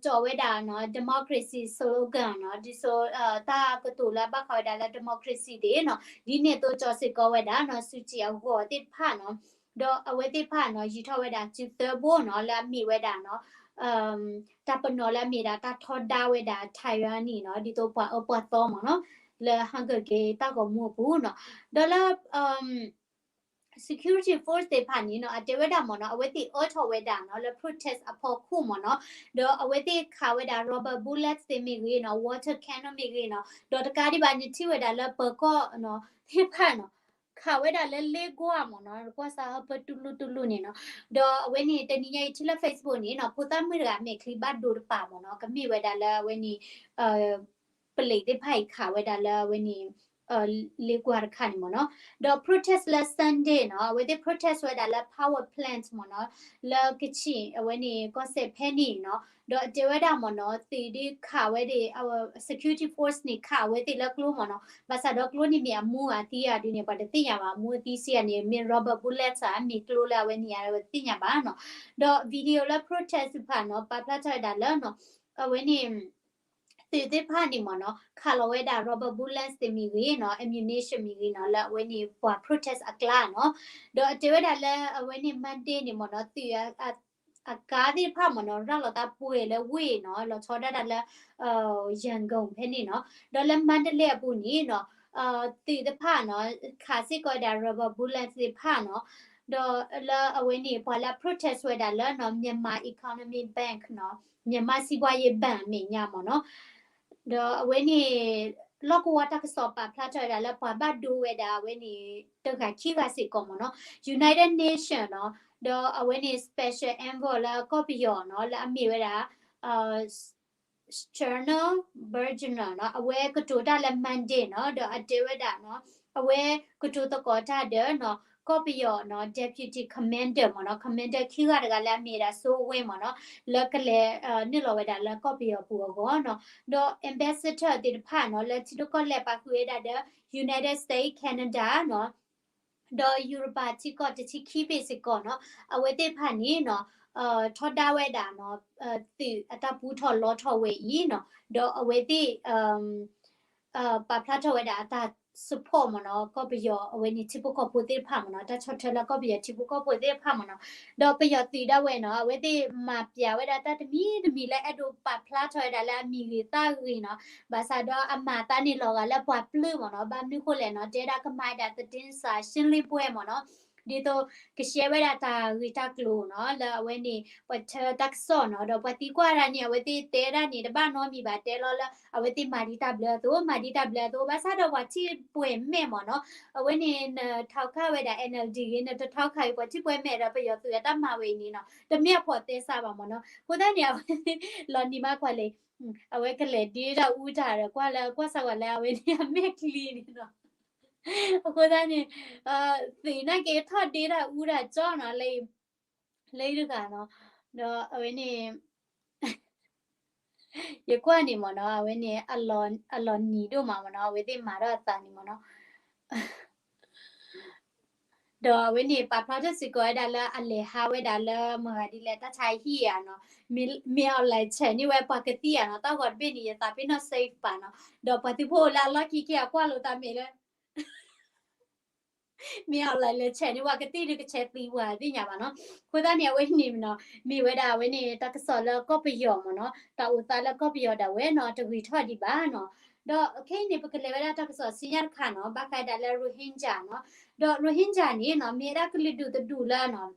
ကၠီၤဝဲဒၣ်နီၤ democracy slogan နီၤ ဒ်သိး တၢ်ကတိၤလၢအဘၣ်ဃးဝဲဒၣ်လၢ democracy သ့ၣ်နီၤ ဒ်န့ၣ်အသိးကၠီၤစ့ၢ်ကီးဝဲဒၣ်နီၤ စုကြည် အဂီၢ်သ့ၣ်တဖၣ်နီၤ ဒီးအဝဲသ့ၣ်တဖၣ်နီၤ ယံာ်ထီၣ်ဝဲဒၣ်စုသၢဘိနီၤ လၢအမ့ၢ်ဝဲဒၣ်နီၤ တၢ်ပနီၣ်လၢအမ့ၢ်ဒၣ်တၢ်ထီဒါဝဲဒၣ် tyranny နီၤ ဒ်သိးပှၤအၢပှၤသီမ့ၢ်နီၤ လၢ Hunger Games တၢ်ဂီၤမူအပူၤနီၤ ဒီးလၢ security force သ့ၣ်တဖၣ်န့ၣ်နီၤ အတဲဝဲဒၣ်မ့ၢ်နီၤ အဝဲသ့ၣ်အၢထီၣ်ဝဲဒၣ်နီၤ လၢ protest အဖီခိၣ်မ့ၢ်နီၤ ဒီးအဝဲသ့ၣ်ခးဝဲဒၣ် rubber bullets သ့ၣ်မ့ၢ်ဂ့ၤနီၤ water cannon မ့ၢ်ဂ့ၤနီၤ ဒီးတကးဒံးဘၣ်န့ၣ် ထံၣ်ဝဲဒၣ်လၢပၢၤကီၢ်နီၤ သ့ၣ်တဖၣ်နီၤ ခးဝဲဒၣ်လၢလ့ကွၢ်မ့ၢ်နီၤ ကွၢ်စးဟီၣ်ပၢတူၢ်လိာ်တူၢ်လိာ်န့ၣ်နီၤ ဒီးအဝဲန့ၣ် တနံၤညါအံၤထံၣ်လၢ Facebook န့ၣ်နီၤ ဖိသၣ်မုၣ်တဂၤမဲာ်ချံဘၣ်ဒိတပၤမ့ၢ်နီၤ ကမ့ၢ်ဝဲဒၣ်လၢအဝဲန့ၣ် ပလံးသ့ၣ်တဖၣ်အံၤခးဝဲဒၣ်လၢအဝဲန့ၣ် လ့ကွၢ်တခါန့ၣ်မ့ၢ်နီၤ ဒီး protest လၢ Sunday နီၤ အဝဲသ့ၣ် protest ဝဲဒၣ်လၢ power plant မ့ၢ်နီၤ လၢကချ့ၣ် အဝဲန့ၣ် ကီၢ်စဲၣ်ဖဲန့ၣ်နီၤ ဒီးအတဲဝဲဒၣ်မ့ၢ်နီၤ သုးဒ်ခးဝဲဒၣ် security force န့ၣ် ခးဝဲသ့ၣ်လၢကျိမ့ၢ်နီၤ ဘၣ်ဆၣ်ဒီးကျိန့ၣ်မ့ၢ်အမူအသံအဒုန့ၣ် ပှၤတသ့ၣ်ညါဘၣ် အမူအသံစ့ၢ်ကီးန့ၣ် မ့ၢ် rubber bullets ဧါ မ့ၢ်ကျိလၢအဝဲန့ၣ်ဧါ ပှၤတသ့ၣ်ညါဘၣ်နီၤ ဒီး video လၢ protest တဖၣ်နီၤ ပာ်ဖျါထီၣ်ဝဲဒၣ်လၢနီၤ အဝဲန့ၣ် သုးသ့ၣ်တဖၣ်န့ၣ်မ့ၢ်နီၤ ခးလီၤဝဲဒၣ် rubber bullets သ့ၣ်မ့ၢ်ဂ့ၤနီၤ ammunition မ့ၢ်ဂ့ၤနီၤ လၢအဝဲန့ၣ်ပှၤ protest အကျါနီၤ ဒီးအတဲဝဲဒၣ်လၢအဝဲန့ၣ် Monday န့ၣ်မ့ၢ်နီၤ သုး အကါသ့ၣ်တဖၣ်မ့ၢ်နီၤ ရၤလီၤသးပှဲၤလၢဝ့ၢ်နီၤ လီၤဆီဒၣ်တၢ်လၢ ရန်ကုန် ဖဲန့ၣ်နီၤ ဒီးလၢ Mandalay အပူၤန့ၣ်နီၤ သုးတဖၣ်နီၤ ခးစ့ၢ်ကီးဝဲဒၣ် rubber bullets သ့ၣ်တဖၣ်နီၤ ဒီးလၢအဝဲန့ၣ် ပှၤလၢ protest ဝဲဒၣ်လၢနီၤ Myanmar Economic Bank နီၤ မြန်မာ့စီးပွားရေးဘဏ် အမဲာ်ညါမ့ၢ်နီၤ ဒီးအဝဲန့ၣ် လီၢ်ကဝီၤတၢ်ကစီၣ်ပာ်ဖျါထီၣ်ဝဲဒၣ်လၢပှၤဘၣ်ဒိဝဲဒၣ်အဝဲန့ၣ် တဂၤခံဂၤစ့ၢ်ကီးမ့ၢ်နီၤ United Nation နီၤ ဒီးအဝဲန့ၣ် special envoy လၢကီၢ်ပယီၤနီၤ လၢအမ့ၢ်ဝဲဒၣ် Sterno Bergner နီၤ အဝဲကတိၤတၢ်လၢ Monday နီၤ ဒီးအတဲဝဲဒၣ်နီၤ အဝဲကတိၤသကိးတၢ်ဒီးနီၤ ကီၢ်ပယီၤနီၤ deputy commander မ့ၢ်နီၤ commander ခံဂၤတဂၤလၢအမ့ၢ်ဒၣ် စိုးဝင်း မ့ၢ်နီၤ လၢကလဲၤနုာ်လီၤဝဲဒၣ်လၢကီၢ်ပယီၤပူၤအဂီၢ်နီၤ ဒီး ambassador သ့ၣ်တဖၣ်နီၤ လၢထံဒိၣ်ကီၢ်လဲၢ်ပာ်ဃုာ်ဝဲဒၣ်ဒီး United States Canada နီၤ ဒီးယူရပၤထံကီၢ်တဆံခံဘ့ၣ်စ့ၢ်ကီးနီၤ အဝဲသ့ၣ်တဖၣ်န့ၣ်နီၤ ထီဒါဝဲဒၣ်နီၤ သုးအတၢ်ပူထီၣ်လီထီၣ်ဝဲအံၤနီၤ ဒီးအဝဲသ့ၣ် ပာ်ဖျါထီၣ်ဝဲဒၣ်အတၢ် support မ့ၢ်နီၤ ကီၢ်ပယီၤအဝဲန့ၣ်ထံဖိကီၢ်ဖိသ့ၣ်တဖၣ်မ့ၢ်နီၤ တၢ်ဆီၣ်ထွဲလၢကီၢ်ပယီၤထံဖိကီၢ်ဖိသ့ၣ်တဖၣ်မ့ၢ်နီၤ ဒီးပယီၤသုးဒၣ်ဝဲနီၤ အဝဲသ့ၣ်မၤပျးဝဲဒၣ်တၢ်တမံၤတမံၤလၢအဲၣ်ဒိးပာ်ဖျါထီၣ်ဝဲဒၣ်လၢအမံၤဂ့ၤသၣ်ဂ့ၤနီၤ ဘၣ်ဆၣ်ဒီးအမၤသးန့ၣ်လီၤဂာ်လၢပှၤပျုၢ်မ့ၢ်နီၤ ဘၣ်မနုၤဃိလဲၣ်နီၤ တဲဒၣ်ကမၤဝဲဒၣ် သတင်းစာရှင်းလင်းပွဲ မ့ၢ်နီၤ ဒ်သိးကရှဲဝဲဒၣ်တၢ်ဂ့ၢ်တၢ်ကျိၤနီၤ လၢအဝဲန့ၣ် ပှၤထၢတၢ်ကစီၣ်နီၤ ဒီးပှၤသံကွၢ်တၢ်န့ၣ် အဝဲသ့ၣ်တဲဒၣ်န့ၣ် တဘၣ်နီတမံၤဘၣ် တဲလီၤလၢအဝဲသ့ၣ်မၤဒံးတၢ်ဘျၢအသိး မၤဒံးတၢ်ဘျၢအသိး ဘၣ်ဆၣ်ဒီးပှၤထံၣ်ပှဲၤမဲာ်မ့ၢ်နီၤ အဝဲန့ၣ် နထောက်ခံဝဲဒၣ် NLD ဂ့ၤ နတထောက်ခံဝဲ ပှၤထံၣ်ပှဲၤမဲာ်ဒီးပယီၤသုးအတၢ်မၤဝဲအံၤန့ၣ်နီၤ တမ့ၢ်အဖှီၣ်သဲစးဘၣ်မ့ၢ်နီၤ အဃိသတးန့ၣ် အဝဲလီၤနံၤမးကွၢ်လဲၣ် အဝဲကလဲၤဒ့တၢ်အူတၢ်ဒီး ကွၢ်လၢကွၢ်စၢ်ဝဲလၢအဝဲန့ၣ်အမဲာ်ချံန့ၣ်နီၤ အဃိသတးန့ၣ် သုးနာ်က့ထီၣ်ဒ့တၢ်အူတၢ်ကၠီနီၤ လၢ လၢတဂၤနီၤ, ဒီးအဝဲန့ၣ် ယကွၢ်န့ၣ်မ့ၢ်နီၤ အဝဲန့ၣ် အလီၤနံၤဒိၣ်မးမ့ၢ်နီၤ အဝဲသ့ၣ်မၤထီၣ်အသးန့ၣ်မ့ၢ်နီၤ, ဒီးအဝဲန့ၣ် ပာ်ဖျါထီၣ်စ့ၢ်ကီးဝဲဒၣ်လၢအလဲၤဟးဝဲဒၣ်လၢမဂၤဒ်လဲၣ် တၢ်ဆါဟံၣ်ဧါနီၤ, မ့ၢ်အီၤလဲၤဆဲးန့ၢ်ဝဲပှၤကသံၣ်ဧါနီၤ, တၢ်ဂီၤတဘ့ၣ်န့ၣ် ယသးပ့ၤနီၣ် safe ဘၣ်နီၤ, ဒီးပှၤသုးဖိလၢအလီၢ်ခံက့ၤအကွၢ်လိာ်သးမ့ၢ်လၢ မ့ၢ်အီၤလဲၤဆဲးန့ၢ်ဝဲကသံၣ်ဒုးကဆဲးသံဝဲသ့ၣ်ညါဘၣ်နီၤ, အဃိသတးန့ၣ် အဝဲန့ၣ်နီၤ မ့ၢ်ဝဲဒၣ်အဝဲန့ၣ် တၢ်ကစီၣ်လၢကီၢ်ပယီၤမ့ၢ်နီၤ, တၢ်အိၣ်သးလၢကီၢ်ပယီၤဒၣ်ဝဲနီၤ တဂ့ၤထီၣ်ဒံးဘၣ်နီၤ, ဒီးခဲအံၤန့ၣ် ပကလဲၤဝဲဒၣ်တၢ်ကစီၣ်ဆူညါတခါနီၤ ဘၣ်ဃးဒၣ်လၢ Rohingya နီၤ, ဒီး Rohingya န့ၣ်နီၤ မ့ၢ်ဝဲဒၣ်ကလုာ်ဒူၣ်တဒူၣ်လၢနီၤ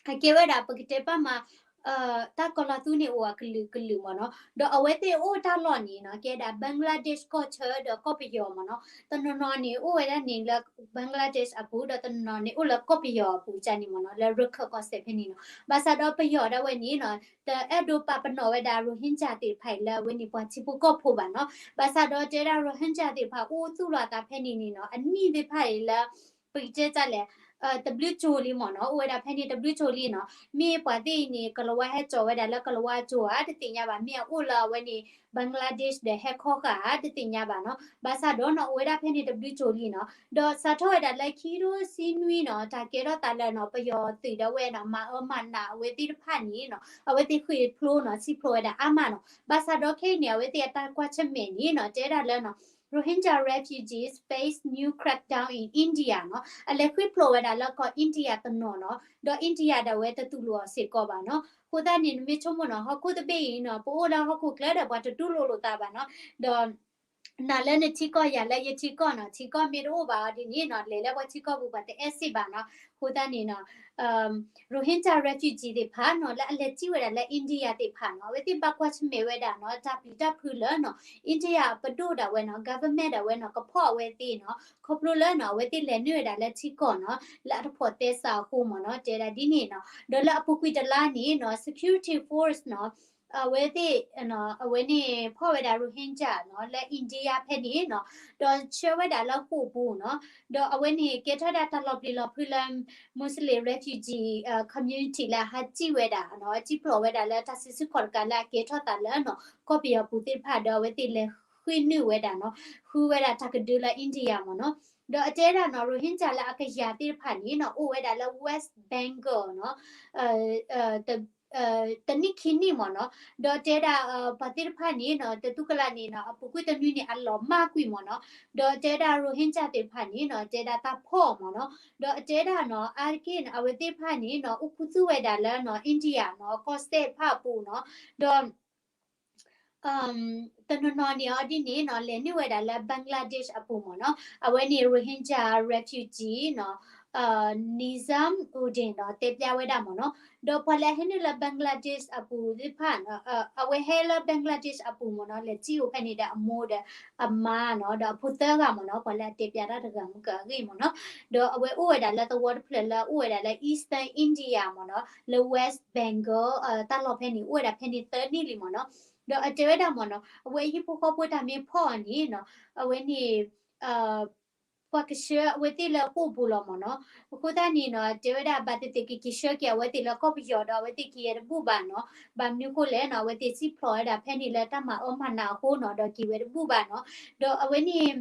အကဲဝဲဒၣ်ပကတဲပာ်မး တၢ်ကီၤလီၤသူန့ၣ်အိၣ်အကလုာ်ကလုာ်မ့ၢ်နီၤ, ဒီးအဝဲသ့ၣ်အိၣ်တၢ်လီၢ်န့ၣ်နီၤ ကဲဒၣ် Bangladesh ကီၢ်ဆၢဒီးကီၢ်ပယီၤမ့ၢ်နီၤ, တနီၤနီၤန့ၣ်အိၣ်ဝဲဒၣ်န့ၣ်လၢ Bangladesh အပူၤ ဒီးတနီၤနီၤန့ၣ်အိၣ်လၢကီၢ်ပယီၤအပူၤကန့ၣ်မ့ၢ်နီၤ လၢရခၢၣ်ကီၢ်စဲၣ်ဖဲန့ၣ်နီၤ, ဘၣ်ဆၣ်ဒီးပယီၤဒၣ်ဝဲန့ၣ်နီၤ တအဲၣ်ဒိးပာ်ပနီၣ်ဝဲဒၣ် Rohingya သ့ၣ်တဖၣ်အံၤလၢအဝဲန့ၣ်ပှၤထံဖိကီၢ်ဖိဘၣ်နီၤ, ဘၣ်ဆၣ်ဒီးတဲဒၣ် Rohingya သ့ၣ်တဖၣ်အိၣ်သူၣ်လီၤအသးဖဲန့ၣ်န့ၣ်နီၤ အနံၣ်သ့ၣ်တဖၣ်အံၤလၢ ပကတဲတၢ်လဲၣ် တဘျုးကၠိၤလံမ့ၢ်နီၤ, အိၣ်ဝဲဒၣ်ဖဲန့ၣ်တဘျုးကၠိၤလံနီၤ, မ့ၢ်ပှၤသ့ၣ်အံၤန့ၣ် ကလၤဝါဟဲကၠီၤဝဲဒၣ်လၢကလၤဝါကၠိၤဧါ တသ့ၣ်ညါဘၣ်, မ့ၢ်အအိၣ်လၢအဝဲန့ၣ် Bangladesh ဒီးဟဲခီဃာ်ဧါ တသ့ၣ်ညါဘၣ်နီၤ, ဘၣ်ဆၣ်ဒီးနီၤ အိၣ်ဝဲဒၣ်ဖဲန့ၣ်တဘျုးကၠိၤလံနီၤ, ဒီးစးထီၣ်ဝဲဒၣ်လၢခံကထိဆံနွံနီၤ တၢ်ကဲထီၣ်သးလၢနီၤ ပယီၤသုးဒၣ်ဝဲနီၤ မၤအၢမၤနးအဝဲသ့ၣ်တဖၣ်န့ၣ်နီၤ အဝဲသ့ၣ်ဃ့ၢ်ဖျိနီၤ စံၣ်ဖျိးဝဲဒၣ်အါမးနီၤ, ဘၣ်ဆၣ်ဒီးခဲအံၤန့ၣ် အဝဲသ့ၣ်အတၢ်ကွၢ်ဆၢၣ်မဲာ်န့ၣ်နီၤ တဲဒၣ်လၢနီၤ Rohingya refugees face new crackdown in India နီၤ, အလဲၤဃ့ၢ်ဖျိးဝဲဒၣ်လၢကီၢ် India တနီၤနီၤ, ဒီး India ဒၣ်ဝဲတတူၢ်လိာ်အီၤစ့ၢ်ကီးဘၣ်နီၤ, အဃိသတးန့ၣ် နမ့ၢ်ဆိကမိၣ်နီၤ ဟီၣ်ခိၣ်တဘ့ၣ်အံၤနီၤ ပအိၣ်လၢဟီၣ်ခိၣ်ချၢဒီးပှၤတတူၢ်လိာ်လိာ်သးဘၣ်နီၤ, ဒီး နၤလၢနထံကီၢ် ယၤလၢယထံကီၢ်နီၤ ထံကီၢ်မ့ၢ်တအိၣ်ဘၣ်အီၤဒ်န့ၣ်နီၤ လဲၤလၢပှၤထံကီၢ်ပူၤပှၤတအဲၣ်စ့ၢ်ဘၣ်နီၤ, အဃိသတးန့ၣ်နီၤ Rohingya refugee သ့ၣ်တဖၣ်နီၤ လၢအလဲၤစံၣ်ဝဲဒၣ်လၢ India သ့ၣ်တဖၣ်နီၤ အဝဲသ့ၣ်ဘၣ်ကွၢ်ဆၢၣ်မဲာ်ဝဲဒၣ်နီၤ တၢ်ပျံၤတၢ်ဖုးလၢနီၤ India ပဒိၣ်ဒၣ်ဝဲနီၤ government ဒၣ်ဝဲနီၤ ကဖီၣ်အဝဲသ့ၣ်နီၤ ခီဖျိလၢနီၤ အဝဲသ့ၣ်လဲၤနုာ်ဝဲဒၣ်လၢထံကီၢ်နီၤ လၢအတဖိးသဲစးအဃိမ့ၢ်နီၤ တဲဒၣ်ဒ်န့ၣ်နီၤ ဒီးလၢအပူၤကွံာ်တလါန့ၣ်နီၤ security force နီၤ အဝဲသ့ၣ် အဝဲန့ၣ်ဖီၣ်ဝဲဒၣ် Rohingya နီၤ လၢ India ဖဲန့ၣ်နီၤ ဒီးဆှၢဝဲဒၣ်လၢဃိာ်ပူၤနီၤ ဒီးအဝဲန့ၣ်ကဲထီၣ်ဒၣ်တၢ်လီၤပျံၤလီၤဖုးလၢ Muslim refugee community လၢအဟးစံၣ်ဝဲဒၣ်နီၤ စံၣ်ဖျိးဝဲဒၣ်လၢတၢ်စုဆူၣ်ခီၣ်တကးလၢအကဲထီၣ်သးလၢနီၤ ကီၢ်ပယီၤပူၤသ့ၣ်တဖၣ်ဒီးအဝဲသ့ၣ်လဲၤဃ့ၢ်နုာ်ဝဲဒၣ်နီၤ ဃုဝဲဒၣ်တၢ်ကဒုလၢ India မ့ၢ်နီၤ ဒီးအတဲဒၣ်နီၤ Rohingya လၢအကယၤသ့ၣ်တဖၣ်န့ၣ်နီၤ အိၣ်ဝဲဒၣ်လၢ West Bengal နီၤ တနံၣ်ခံနံၣ်မ့ၢ်နီၤ ဒီးတဲဒၣ် ပှၤသ့ၣ်တဖၣ်န့ၣ်နီၤ တသူကလးန့ၣ်နီၤ အပူၤကွံာ်တနွံန့ၣ် အလီၤမၢ်ကွံာ်မ့ၢ်နီၤ ဒီးတဲဒၣ် Rohingya သ့ၣ်တဖၣ်န့ၣ်နီၤ တဲဒၣ်တၢ်ဖီၣ်မ့ၢ်နီၤ ဒီးအတဲဒၣ်နီၤ အါတက့ၢ်နီၤ အဝဲသ့ၣ်တဖၣ်န့ၣ်နီၤ အိၣ်ခူသူၣ်ဝဲဒၣ်လၢနီၤ India နီၤ ကီၢ်စဲၣ်တဖၣ်အပူၤနီၤ ဒီး တနီၤနီၤန့ၣ်အီၤဒ်န့ၣ်နီၤ လဲၤနုာ်ဝဲဒၣ်လၢ Bangladesh အပူၤမ့ၢ်နီၤ အဝဲန့ၣ် Rohingya refugee နီၤ Nizam Uddin နီၤ တဲဖျါဝဲဒၣ်မ့ၢ်နီၤ ဒီးပှၤလၢအဟဲနုာ်လၢ Bangladesh အပူၤသ့ၣ်တဖၣ် အဝဲဟဲလၢ Bangladesh အပူၤမ့ၢ်နီၤ လဲၤစံၣ်အိၣ်ဖဲန့ၣ်ဒီးအမိၢ်ဒီးအမါနီၤ ဒီးအဖိသၢဂၤမ့ၢ်နီၤ ပှၤလၢအတဲဖျါတၢ်တဂၤမုၢ်ကအဂ့ၢ်မ့ၢ်နီၤ ဒီးအဝဲအိၣ်ဝဲဒၣ်လၢသဝီတဖျၢၣ်လၢအအိၣ်ဝဲဒၣ်လၢ Eastern India မ့ၢ်နီၤ လၢ West Bengal တၢ်လီၢ်ဖဲန့ၣ် အိၣ်ဝဲဒၣ်ဖဲန့ၣ်သၢနံၣ်လံမ့ၢ်နီၤ ဒီးအတဲဝဲဒၣ်မ့ၢ်နီၤ အဝဲဟံၣ်ဖိဃီဖိတၢ်မ့ၢ်ဖီၣ်အီၤန့ၣ်နီၤ အဝဲန့ၣ် ပှၤကဆှၢအဝဲသ့ၣ်လၢဃိာ်ပူၤလီၤမ့ၢ်နီၤ အဃိသတးန့ၣ်နီၤ တဲဝဲဒၣ် ဘၣ်သ့ၣ်သ့ၣ်ကက့ၤဆှၢက့ၤအဝဲသ့ၣ်လၢကီၢ်ပယီၤဒီး အဝဲသ့ၣ်က့ၤဝဲတဘူၣ်ဘၣ်နီၤ ဘၣ်မနုၤဃိလဲၣ်နီၤ အဝဲသ့ၣ်စံၣ်ဖျိးဝဲဒၣ်ဖဲန့ၣ်လၢတၢ်မၤအၢမၤနးအဃိနီၤ ဒီးက့ၤဝဲတဘူၣ်ဘၣ်နီၤ ဒီးအဝဲန့ၣ်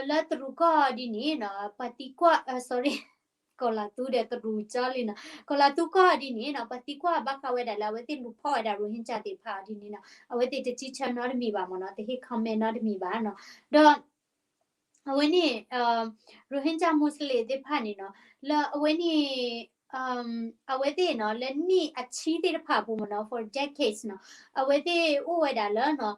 လၢတရူးကီၢ်ဒ်န့ၣ်နီၤ ပှၤသံကွၢ် sorry ကီၤလၤသူဒီးတရူးကၠီလံနီၤ ကီၤလၤသူကီၢ်ဒ်န့ၣ်နီၤ ပှၤသံကွၢ်ဘၣ်ဃးဝဲဒၣ်လၢအဝဲသ့ၣ်လူၤဖီၣ်ဝဲဒၣ် Rohingya သ့ၣ်တဖၣ်အီၤဒ်န့ၣ်နီၤ အဝဲသ့ၣ်တစံးဆၢနီတမံၤဘၣ်မ့ၢ်နီၤ တဟ့ၣ် comment နီတမံၤဘၣ်နီၤ ဒီး အဝဲန့ၣ် Rohingya Muslim သ့ၣ်တဖၣ်န့ၣ်နီၤ လၢအဝဲန့ၣ် အဝဲသ့ၣ်နီၤ လၢနံၣ်အဆံသ့ၣ်တဖၣ်အပူၤမ့ၢ်နီၤ for decades နီၤ အဝဲသ့ၣ်အိၣ်ဝဲဒၣ်လၢနီၤ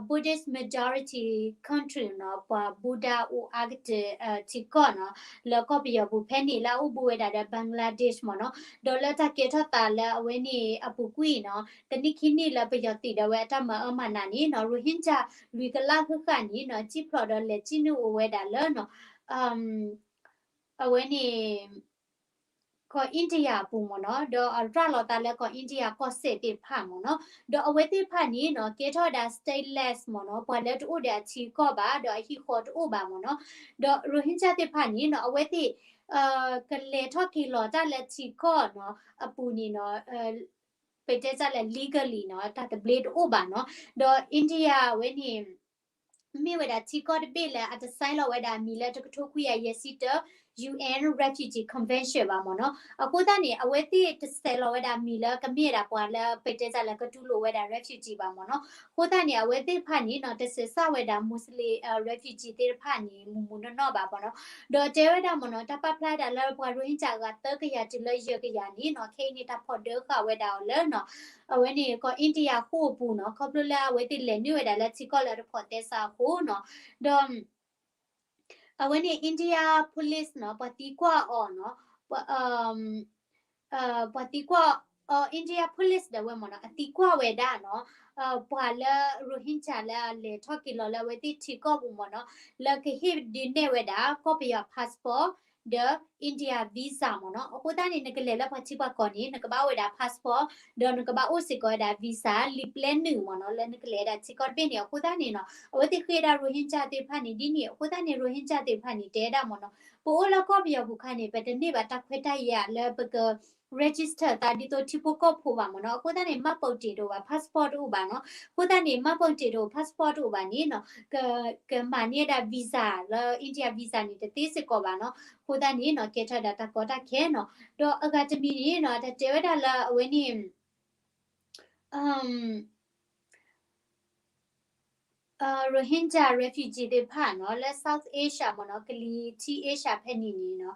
Buddhist majority country နီၤ ပှၤ Buddha အိၣ်အါကတၢၢ်ထံကီၢ်နီၤ လၢကီၢ်ပယီၤပူၤဖဲန့ၣ်လၢအအိၣ်ဘူးဝဲဒၣ်ဒီး Bangladesh မ့ၢ်နီၤ ဒီးလၢတၢ်ကဲထီၣ်သးလၢအဝဲန့ၣ်အပူၤကွံာ်နီၤ တနံၣ်ခံနံၣ်လၢပယီၤသုးဒၣ်ဝဲအတၢ်မၤအၢမၤနးန့ၣ်နီၤ Rohingya လွံၢ်ကလးဃၣ်ဃၣ်န့ၣ်နီၤ စံၣ်ဖျိးဒီးလဲၤစံၣ်နုာ်အိၣ်ဝဲဒၣ်လၢနီၤ အဝဲန့ၣ် ကီၢ် India အပူၤမ့ၢ်နီၤ, ဒီးအရၤလီၤသးလၢကီၢ် India ကီၢ်စဲၣ်သ့ၣ်တဖၣ်မ့ၢ်နီၤ, ဒီးအဝဲသ့ၣ်တဖၣ်န့ၣ်နီၤ ကဲထီၣ်ဝဲဒၣ် stateless မ့ၢ်နီၤ, ပှၤလၢတအိၣ်ဒီးအထံကီၢ်ဘၣ် ဒီးအဟံၣ်ဃီတအိၣ်ဘၣ်မ့ၢ်နီၤ, ဒီး Rohingya သ့ၣ်တဖၣ်န့ၣ်နီၤ အဝဲသ့ၣ် ကလဲၤထီၣ်က့ၤလီၤတၢ်လၢထံကီၢ်နီၤ အပူၤန့ၣ်နီၤ ပတဲတၢ်လၢ legally နီၤ တၢ်သဘျ့တအိၣ်ဘၣ်နီၤ, ဒီး India အဝဲန့ၣ် မ့ၢ်ဝဲဒၣ်ထံကီၢ်တဘ့ၣ်လၢအတ sign လီၤဝဲဒၣ်အမံၤလၢတကထိခွံကယၤယဲၢ်ဆံတၢ UN Refugee Convention ဘၣ်မ့ၢ်နီၤ, အဃိသတးန့ၣ် အဝဲသ့ၣ်တ sign လီၤဝဲဒၣ်အမံၤလၢကမ့ၢ်ဝဲဒၣ်ပှၤလၢပတဲတၢ်လၢကတူၢ်လိာ်ဝဲဒၣ် refugee ဘၣ်မ့ၢ်နီၤ, အဃိသတးန့ၣ် အဝဲသ့ၣ်တဖၣ်န့ၣ်နီၤ တစဲးစးဝဲဒၣ် Muslim အ refugee သ့ၣ်တဖၣ်န့ၣ် မုၢ်မုၢ်နီၢ်နီၢ်ဘၣ်မ့ၢ်နီၤ, ဒီးတဲဝဲဒၣ်မ့ၢ်နီၤ တၢ်ပာ်ဖျါဒၣ်လၢပှၤ Rohingya အဂၤသၢကယၤတုၤလၢယဲၢ်ကယၤန့ၣ်နီၤ ခဲအံၤန့ၣ် တၢ်ဖီၣ်ဒၢဃာ်ဝဲဒၣ်အီၤလၢနီၤ အဝဲန့ၣ်ကီၢ် India ဃိာ်အပူၤနီၤ, ခီဖျိလၢအဝဲသ့ၣ်လဲၤနုာ်ဝဲဒၣ်လၢထံကီၢ်လၢတဖိးသဲစးအဃိနီၤ, ဒီး အဝဲန့ၣ် India police နီၤ ပှၤသံကွၢ်အီၤနီၤ, ပှၤ ပှၤသံကွၢ် India police ဒီးဝဲမ့ၢ်နီၤ အသံကွၢ်ဝဲဒၣ်နီၤ, ပှၤလၢ Rohingya လၢအလဲၤထီၣ်က့ၤလီၤလၢအဝဲသ့ၣ်ထံကီၢ်ပူၤမ့ၢ်နီၤ, လၢကဟ့ၣ်ဒုးနဲၣ်ဝဲဒၣ် ကီၢ်ပယီၤ passport ဒီး India visa မ့ၢ်နီၤ, အဃိသတးန့ၣ် နကလဲၤလၢပှၤထံပှၤကီၢ်န့ၣ် နကဘၣ်အိၣ်ဝဲဒၣ် passport ဒီးနကဘၣ်အိၣ်စ့ၢ်ကီးဝဲဒၣ် visa လံာ်ပျဲနုာ်မ့ၢ်နီၤ, လၢနကလဲၤဝဲဒၣ်ထံကီၢ်တဘ့ၣ်န့ၣ် အဃိသတးန့ၣ်နီၤ အဝဲသ့ၣ်ဃ့ဝဲဒၣ် Rohingya သ့ၣ်တဖၣ်န့ၣ် ဒ်န့ၣ် အဃိသတးန့ၣ် Rohingya သ့ၣ်တဖၣ်န့ၣ် တဲဝဲဒၣ်မ့ၢ်နီၤ, ပအိၣ်လၢကီၢ်ပယီၤပူၤခါန့ၣ် ပတန့ၢ်ဘၣ်တၢ်ခွဲးတၢ်ယာ်လၢပက register သးဒ်သိးထံဖိကီၢ်ဖိဘၣ်မ့ၢ်နီၤ, အဃိသတးန့ၣ် မှတ်ပုံတင် တအိၣ်ဘၣ် passport တအိၣ်ဘၣ်နီၤ, အဃိသတးန့ၣ် မှတ်ပုံတင် တအိၣ် passport တအိၣ်ဘၣ်န့ၣ်နီၤ က ကမၤန့ၢ်ဝဲဒၣ် visa လၢ India visa န့ၣ် တသ့စ့ၢ်ကီးဘၣ်နီၤ, အဃိသတးန့ၣ်နီၤ ကဲထီၣ်ဝဲဒၣ်တၢ်ကီတၢ်ခဲနီၤ, ဒီးအဂၤတမံၤန့ၣ်နီၤ တၢ်တဲဝဲဒၣ်လၢအဝဲန့ၣ် Rohingya refugee သ့ၣ်တဖၣ်နီၤ လၢ South Asia မ့ၢ်နီၤ ကလံၤထံး Asia ဖဲန့ၣ်န့ၣ်နီၤ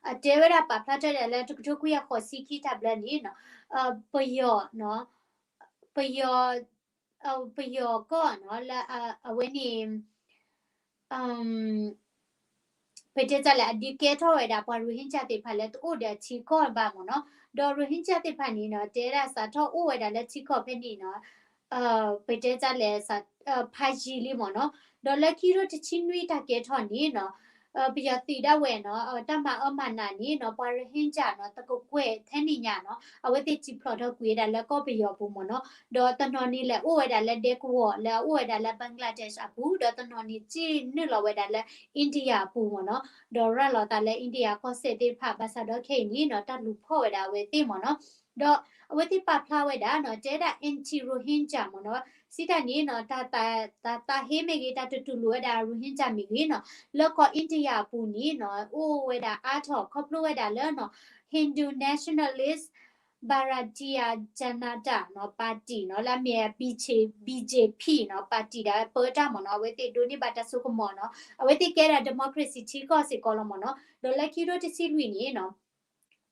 အတဲဝဲဒၣ်ပာ်ဖျါထီၣ်ဒၣ်လၢတကထိခွံကယၤဃိးဆံခံတၢ်ဘျၢန့ၣ်နီၤ ပယီၤနီၤ ပယီၤ ပယီၤကီၢ်နီၤ လၢအဝဲန့ၣ် ပတဲတၢ်လၢအဒုးကဲထီၣ်ဝဲဒၣ်ပှၤ Rohingya သ့ၣ်တဖၣ်လၢတအိၣ်ဒီးအထံကီၢ်ဘၣ်မ့ၢ်နီၤ, ဒီး Rohingya သ့ၣ်တဖၣ်န့ၣ်နီၤ တဲဒၣ်စးထီၣ်အိၣ်ဝဲဒၣ်လၢထံကီၢ်ဖဲန့ၣ်နီၤ ပတဲတၢ်လဲၣ် ဖးယံာ်လံမ့ၢ်နီၤ, ဒီးလၢခံကထိတဆံနွံတၢ်ကဲထီၣ်န့ၣ်နီၤ ပယီၤသုးဒၣ်ဝဲနီၤ တၢ်မၤအၢမၤနးန့ၣ်နီၤ ပှၤ Rohingya နီၤ တကကွဲၢ်ထဲန့ၣ်ညါနီၤ အဝဲသ့ၣ်စံၣ်ဖျိးထီၣ်ကွံာ်ဝဲဒၣ်လၢကီၢ်ပယီၤပူၤမ့ၢ်နီၤ, ဒီးတနီၤန့ၣ်လဲၤအိၣ်ဝဲဒၣ်လၢဒဲကဝီၤ လၢအအိၣ်ဝဲဒၣ်လၢ Bangladesh အပူၤ, ဒီးတနီၤန့ၣ်စ့ၣ်နုာ်လီၤဝဲဒၣ်လၢ India အပူၤမ့ၢ်နီၤ, ဒီးရၤလီၤသးလၢ India ကီၢ်စဲၣ်သ့ၣ်တဖၣ် ဘၣ်ဆၣ်ဒီးခဲအံၤန့ၣ်နီၤ တၢ်လူၤဖီၣ်ဝဲဒၣ်အဝဲသ့ၣ်မ့ၢ်နီၤ, ဒီးအဝဲသ့ၣ်ပာ်ဖျါဝဲဒၣ်နီၤ တဲဒၣ် anti Rohingya မ့ၢ်နီၤ, စံးတၢ်န့ၣ်နီၤ တၢ်သးဟ့မ့ၢ်ဂ့ၤ တၢ်တတူၢ်လိာ်ဝဲဒၣ် Rohingya မ့ၢ်ဂ့ၤနီၤ လၢကီၢ် India အပူၤန့ၣ်နီၤ အိၣ်ဝဲဒၣ်အါထီၣ် ခီဖျိဝဲဒၣ်လၢနီၤ Hindu nationalist Bharatiya Janata နီၤ party နီၤ လၢအမ့ၢ် BJ BJP နီၤ party ဒီးပၢတၢ်မ့ၢ်နီၤ အဝဲသ့ၣ်ဒိးန့ၢ်ဘၣ်တၢ်စိကမီၤနီၤ အဝဲသ့ၣ်ကဲဒၣ် democracy ထံကီၢ်စ့ၢ်ကီးလီၤမ့ၢ်နီၤ, ဒီးလၢခံကထိတဆံလွံၢ်န့ၣ်နီၤ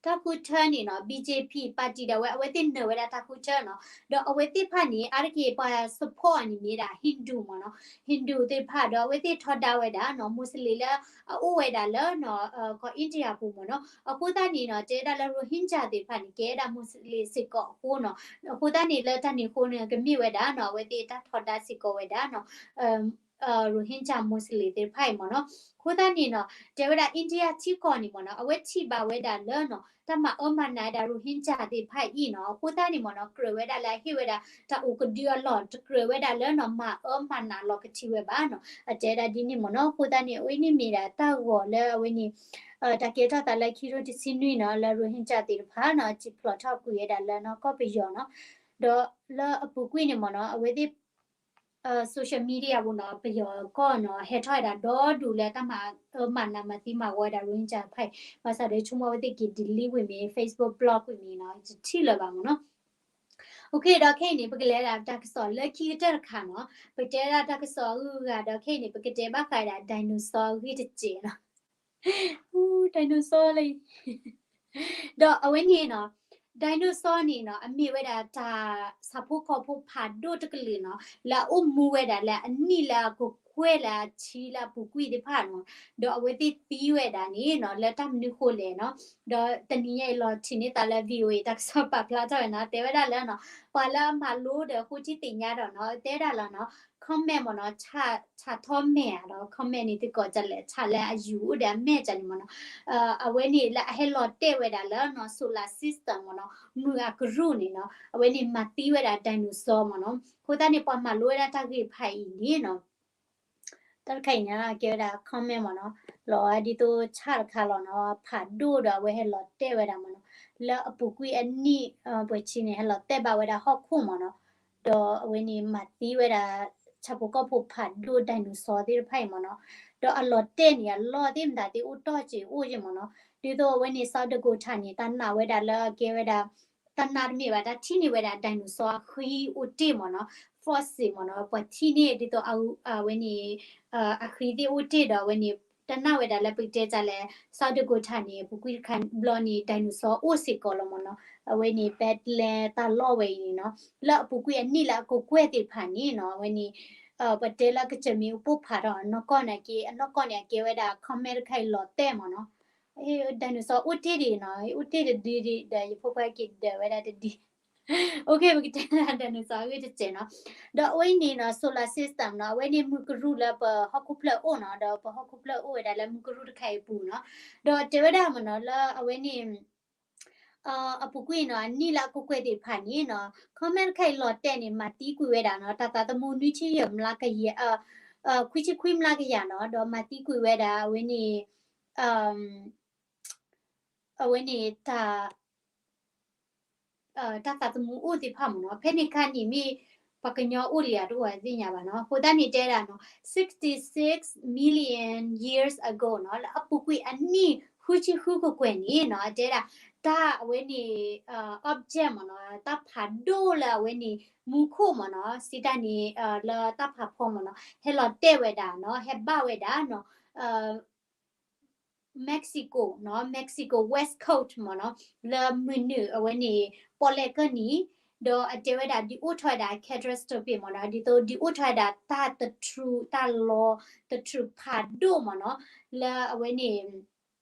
တၢ်ဃုထၢန့ၣ်နီၤ BJP party ဒီးဝဲ အဝဲသ့ၣ်နၢၤဝဲဒၣ်တၢ်ဃုထၢနီၤ, ဒီးအဝဲသ့ၣ်တဖၣ်န့ၣ် အါတက့ၢ်ပှၤ support အီၤန့ၣ်မ့ၢ်ဒၣ် Hindu မ့ၢ်နီၤ, Hindu သ့ၣ်တဖၣ် ဒီးအဝဲသ့ၣ်ထီဒါဝဲဒၣ်နီၤ Muslim လၢအအိၣ်ဝဲဒၣ်လၢနီၤ ကီၢ် India ပူၤမ့ၢ်နီၤ, အဃိသတးန့ၣ်နီၤ တဲဒၣ်လၢ Rohingya သ့ၣ်တဖၣ်န့ၣ် ကဲဒၣ် Muslim စ့ၢ်ကီးအဃိနီၤ, အဃိသတးန့ၣ်လၢတၢ်န့ၣ်အဃိန့ၣ် ကမ့ၢ်ဝဲဒၣ်နီၤ အဝဲသ့ၣ်တၢ်ထီဒါစ့ၢ်ကီးဝဲဒၣ်နီၤ Rohingya Muslim သ့ၣ်တဖၣ်အံၤမ့ၢ်နီၤ, အဃိသတးန့ၣ်နီၤ တဲဝဲဒၣ် India ထံကီၢ်န့ၣ်မ့ၢ်နီၤ အဝဲထံၣ်ဘၣ်ဝဲဒၣ်လၢနီၤ တၢ်မၤအၢမၤနးဝဲဒၣ် Rohingya သ့ၣ်တဖၣ်အံၤနီၤ, အဃိသတးန့ၣ်မ့ၢ်နီၤ ကြၢးဝဲဒၣ်လၢအဟ့ၣ်ဝဲဒၣ် တၢ်အိၣ်ကဒုအလီၢ် တကြၢးဝဲဒၣ်လၢနီၤ မၤအၢမၤနးလီၤကထံဝဲဘၣ်နီၤ, အတဲဒၣ်ဒ်န့ၣ်မ့ၢ်နီၤ, အဃိသတးန့ၣ် အဝဲန့ၣ်မ့ၢ်ဒၣ်တၢ်ဂီၤလၢအဝဲန့ၣ် တၢ်ကဲထီၣ်သးလၢခံကထိတဆံနွံနီၤ လၢ Rohingya သ့ၣ်တဖၣ်နီၤ စံၣ်ဖျိးထီၣ်ကွံာ်ဝဲဒၣ်လၢနီၤ ကီၢ်ပယီၤနီၤ, ဒီးလၢအပူၤကွံာ်န့ၣ်မ့ၢ်နီၤ အဝဲသ့ၣ် social media ပူၤနီၤ ပယီၤကီၢ်နီၤ ဟဲထီၣ်ဝဲဒၣ်ဒီဒူၣ်လၢတၢ်မၤအၢမၤနးမၤသံမၤဝီဝဲဒၣ် Rohingya တဖၣ်အံၤ, ဘၣ်ဆၣ်ဒီးဆိကမိၣ်အဝဲသ့ၣ်က့ၤ delete ကွံာ်မ့ၢ် Facebook block ကွံာ်မ့ၢ်နီၤ တထံၣ်လၢၤဘၣ်မ့ၢ်နီၤ. အဃိဒီးခဲအံၤန့ၣ် ပကလဲၤဒၣ်တၢ်ကစီၣ်လၢခံကတၢၢ်တခါနီၤ, ပကတဲဒၣ်တၢ်ကစီၣ်အဂုၤအဂၤဒီးခဲအံၤန့ၣ် ပကတဲဘၣ်ဃးဒၣ် dinosaur အဂ့ၢ်တစဲးနီၤ dinosaur လၢ ဒီးအဝဲန့ၣ်နီၤ dinosaur န့ၣ်နီၤ အမ့ၢ်ဝဲဒၣ်တၢ်ဆၣ်ဖိကီၢ်ဖိဖးဒိၣ်တကလုာ်နီၤ လၢအအိၣ်မူဝဲဒၣ်လၢအနံၣ်လၢအကကွဲၢ်လၢအဆံ လၢအပူၤကွံာ်သ့ၣ်တဖၣ်နီၤ, ဒီးအဝဲသ့ၣ်သံဝဲဒၣ်န့ၣ်နီၤ လၢတၢ်မနုၤဃိလဲၣ်နီၤ, ဒီးတနံၤညါအံၤလီၤထံးန့ၢ်သးလၢ VOA တၢ်ကစီၣ်ပာ်ဖျါထီၣ်ဝဲနီၤ တဲဝဲဒၣ်လၢနီၤ ပှၤလၢအမၤလိဒီးဃိထံသ့ၣ်ညါဒီးနီၤ တဲဒၣ်လၢနီၤ comment မ့ၢ်နီၤ, ဆၣ်ထီၣ်မဲာ်ဧါဒီး comment န့ၣ် သုကိးဒ်လဲၣ်, ဆၣ်လၢအယူၤအိၣ်ဒီးအမဲာ်ကန့ၣ်မ့ၢ်နီၤ. အဝဲန့ၣ်လၢအဟဲလီၤတဲာ်ဝဲဒၣ်လၢနီၤ solar system မ့ၢ်နီၤ, မုၢ်အကရူၢ်န့ၣ်နီၤ, အဝဲန့ၣ်မၤသံဝဲဒၣ် dinosaur မ့ၢ်နီၤ. အဃိသတးန့ၣ် ပှၤမၤလိဝဲဒၣ်တၢ်ဂ့ၢ်တဖၣ်အံၤန့ၣ်နီၤ တၢ်တခါအံၤန့ၣ် ကဲဝဲဒၣ် comment မ့ၢ်နီၤ, လီၤဒ်သိးဆၣ်တခါလီၤနီၤ, ဖးဒိၣ်ဒီးအဝဲဟဲလီၤတဲာ်ဝဲဒၣ်မ့ၢ်နီၤ, လၢအပူၤကွံာ်အနံၣ် ပှဲၤဆံန့ၣ် ဟဲလီၤတဲာ်ဘၣ်ဝဲဒၣ်ဟီၣ်ခိၣ်မ့ၢ်နီၤ, ဒီးအဝဲန့ၣ်မၤသံဝဲဒၣ် ဆၣ်ဖိကီၢ်ဖိဖးဒိၣ် dinosaur သ့ၣ်တဖၣ်အံၤမ့ၢ်နီၤ, ဒီးအလီၤတဲာ်န့ၣ် အလီၢ်သ့ၣ်မတၤသ့ၣ်အိၣ်တီၢ်က့ၤအိၣ်က့ၤမ့ၢ်နီၤ, ဒ်သိးအဝဲန့ၣ် South Dakota န့ၣ် တၢ်နာ်ဝဲဒၣ်လၢအကဲဝဲဒၣ် တၢ်နာ်တမ့ၢ်ဘၣ် တၢ်ထံၣ်န့ၢ်ဝဲဒၣ် dinosaur အဃံအိၣ်တ့ၢ်မ့ၢ်နီၤ, fossil မ့ၢ်နီၤ, ပှၤထံၣ်န့ၢ်ဒ်သိးအဝဲန့ၣ် အဃံသ့ၣ်အိၣ်တ့ၢ်ဒီးအဝဲန့ၣ် တၢ်နာ်ဝဲဒၣ်လၢပကတဲတၢ်လၢ South Dakota န့ၣ် အပူၤကွံာ်တခါဘျီန့ၣ် dinosaur အိၣ်စ့ၢ်ကီးလီၤမ့ၢ်နီၤ, အဝဲန့ၣ် badlands တၢ်လီၢ်ဝဲအံၤန့ၣ်နီၤ, လၢအပူၤကွံာ်အနံၣ်လၢအကကွဲၢ်သ့ၣ်တဖၣ်န့ၣ်နီၤ, အဝဲန့ၣ် ပတဲလၢကစၢၢ်မ့ၢ်အပိၢ်ဖးထီၣ်အနီၢ်ကီၢ်န့ၣ်က့ အနီၢ်ကီၢ်န့ၣ် အကဲဝဲဒၣ် comment တခါအံၤလီၤတဲာ်မ့ၢ်နီၤ, dinosaur အိၣ်တ့ၢ်ဒံးနီၤ, အိၣ်တ့ၢ်တဒုဒံးဒီး ယဖိခွါက့ၤဒၢးဝဲဒၣ်တဒု OK ပကတဲဒၣ် dinosaur အဂ့ၢ်တစဲးနီၤ, ဒီးအဝဲအံၤန့ၣ်နီၤ solar system နီၤ, အဝဲန့ၣ်မုၢ်ကရူၢ်လၢပဟီၣ်ခိၣ်ဖျၢၣ်အိၣ်နီၤ, ဒီးပဟီၣ်ခိၣ်ဖျၢၣ်အိၣ်ဝဲဒၣ်လၢမုၢ်ကရူၢ်တခါအံၤအပူၤနီၤ, ဒီးတဲဝဲဒၣ်မ့ၢ်နီၤ လၢအဝဲန့ၣ် အပူၤကွံာ်နီၤ အနံၣ်လၢအကကွဲၢ်သ့ၣ်တဖၣ်န့ၣ်နီၤ, comment တခါအံၤလီၤတဲာ်န့ၣ် မၤသံကွံာ်ဝဲဒၣ်နီၤ တၢ်သးသမူ နွံဆံယဲၢ်မျးကယၤ ခွံဆံခွံမျးကယၤနီၤ, ဒီးမၤသံကွံာ်ဝဲဒၣ် အဝဲန့ၣ် အဝဲန့ၣ် တၢ် တၢ်သးသမူအိၣ်သ့ၣ်တဖၣ်မ့ၢ်နီၤ, ဖဲန့ၣ်ခါန့ၣ်မ့ၢ် ပှၤကညီအိၣ်လံဧါတအိၣ်ဧါသ့ၣ်ညါဘၣ်နီၤ, အဃိသတးန့ၣ်တဲဒၣ်နီၤ sixty-six million years ago နီၤ, လၢအပူၤကွံာ်အနံၣ်ဃုဆံဃုကကွဲၢ်န့ၣ်နီၤ, အတဲဒၣ် တၢ်အဝဲန့ၣ် object မ့ၢ်နီၤ, တၢ်ဖးဒိၣ်လၢအဝဲန့ၣ် မူခိၣ်မ့ၢ်နီၤ, စံးတၢ်န့ၣ် လၢတၢ်ဖးဖီမ့ၢ်နီၤ, ဟဲလီၤတဲာ်ဝဲဒၣ်နီၤ, ဟဲဘၣ်ဝဲဒၣ်နီၤ Mexico နီၤ, Mexico West Coast မ့ၢ်နီၤ, လၢမုၢ်နုာ်အဝဲန့ၣ် ပီၣ်လဲၣ်ကၢၢ်နံၤ, ဒီးအတဲဝဲဒၣ်ဒုးအိၣ်ထီၣ်ဝဲဒၣ် catastrophe မ့ၢ်နီၤ, ဒ်သိးဒုးအိၣ်ထီၣ်ဝဲဒၣ်တၢ်သထြူး တၢ်လီၤသထြူးဖးဒိၣ်မ့ၢ်နီၤ, လၢအဝဲန့ၣ်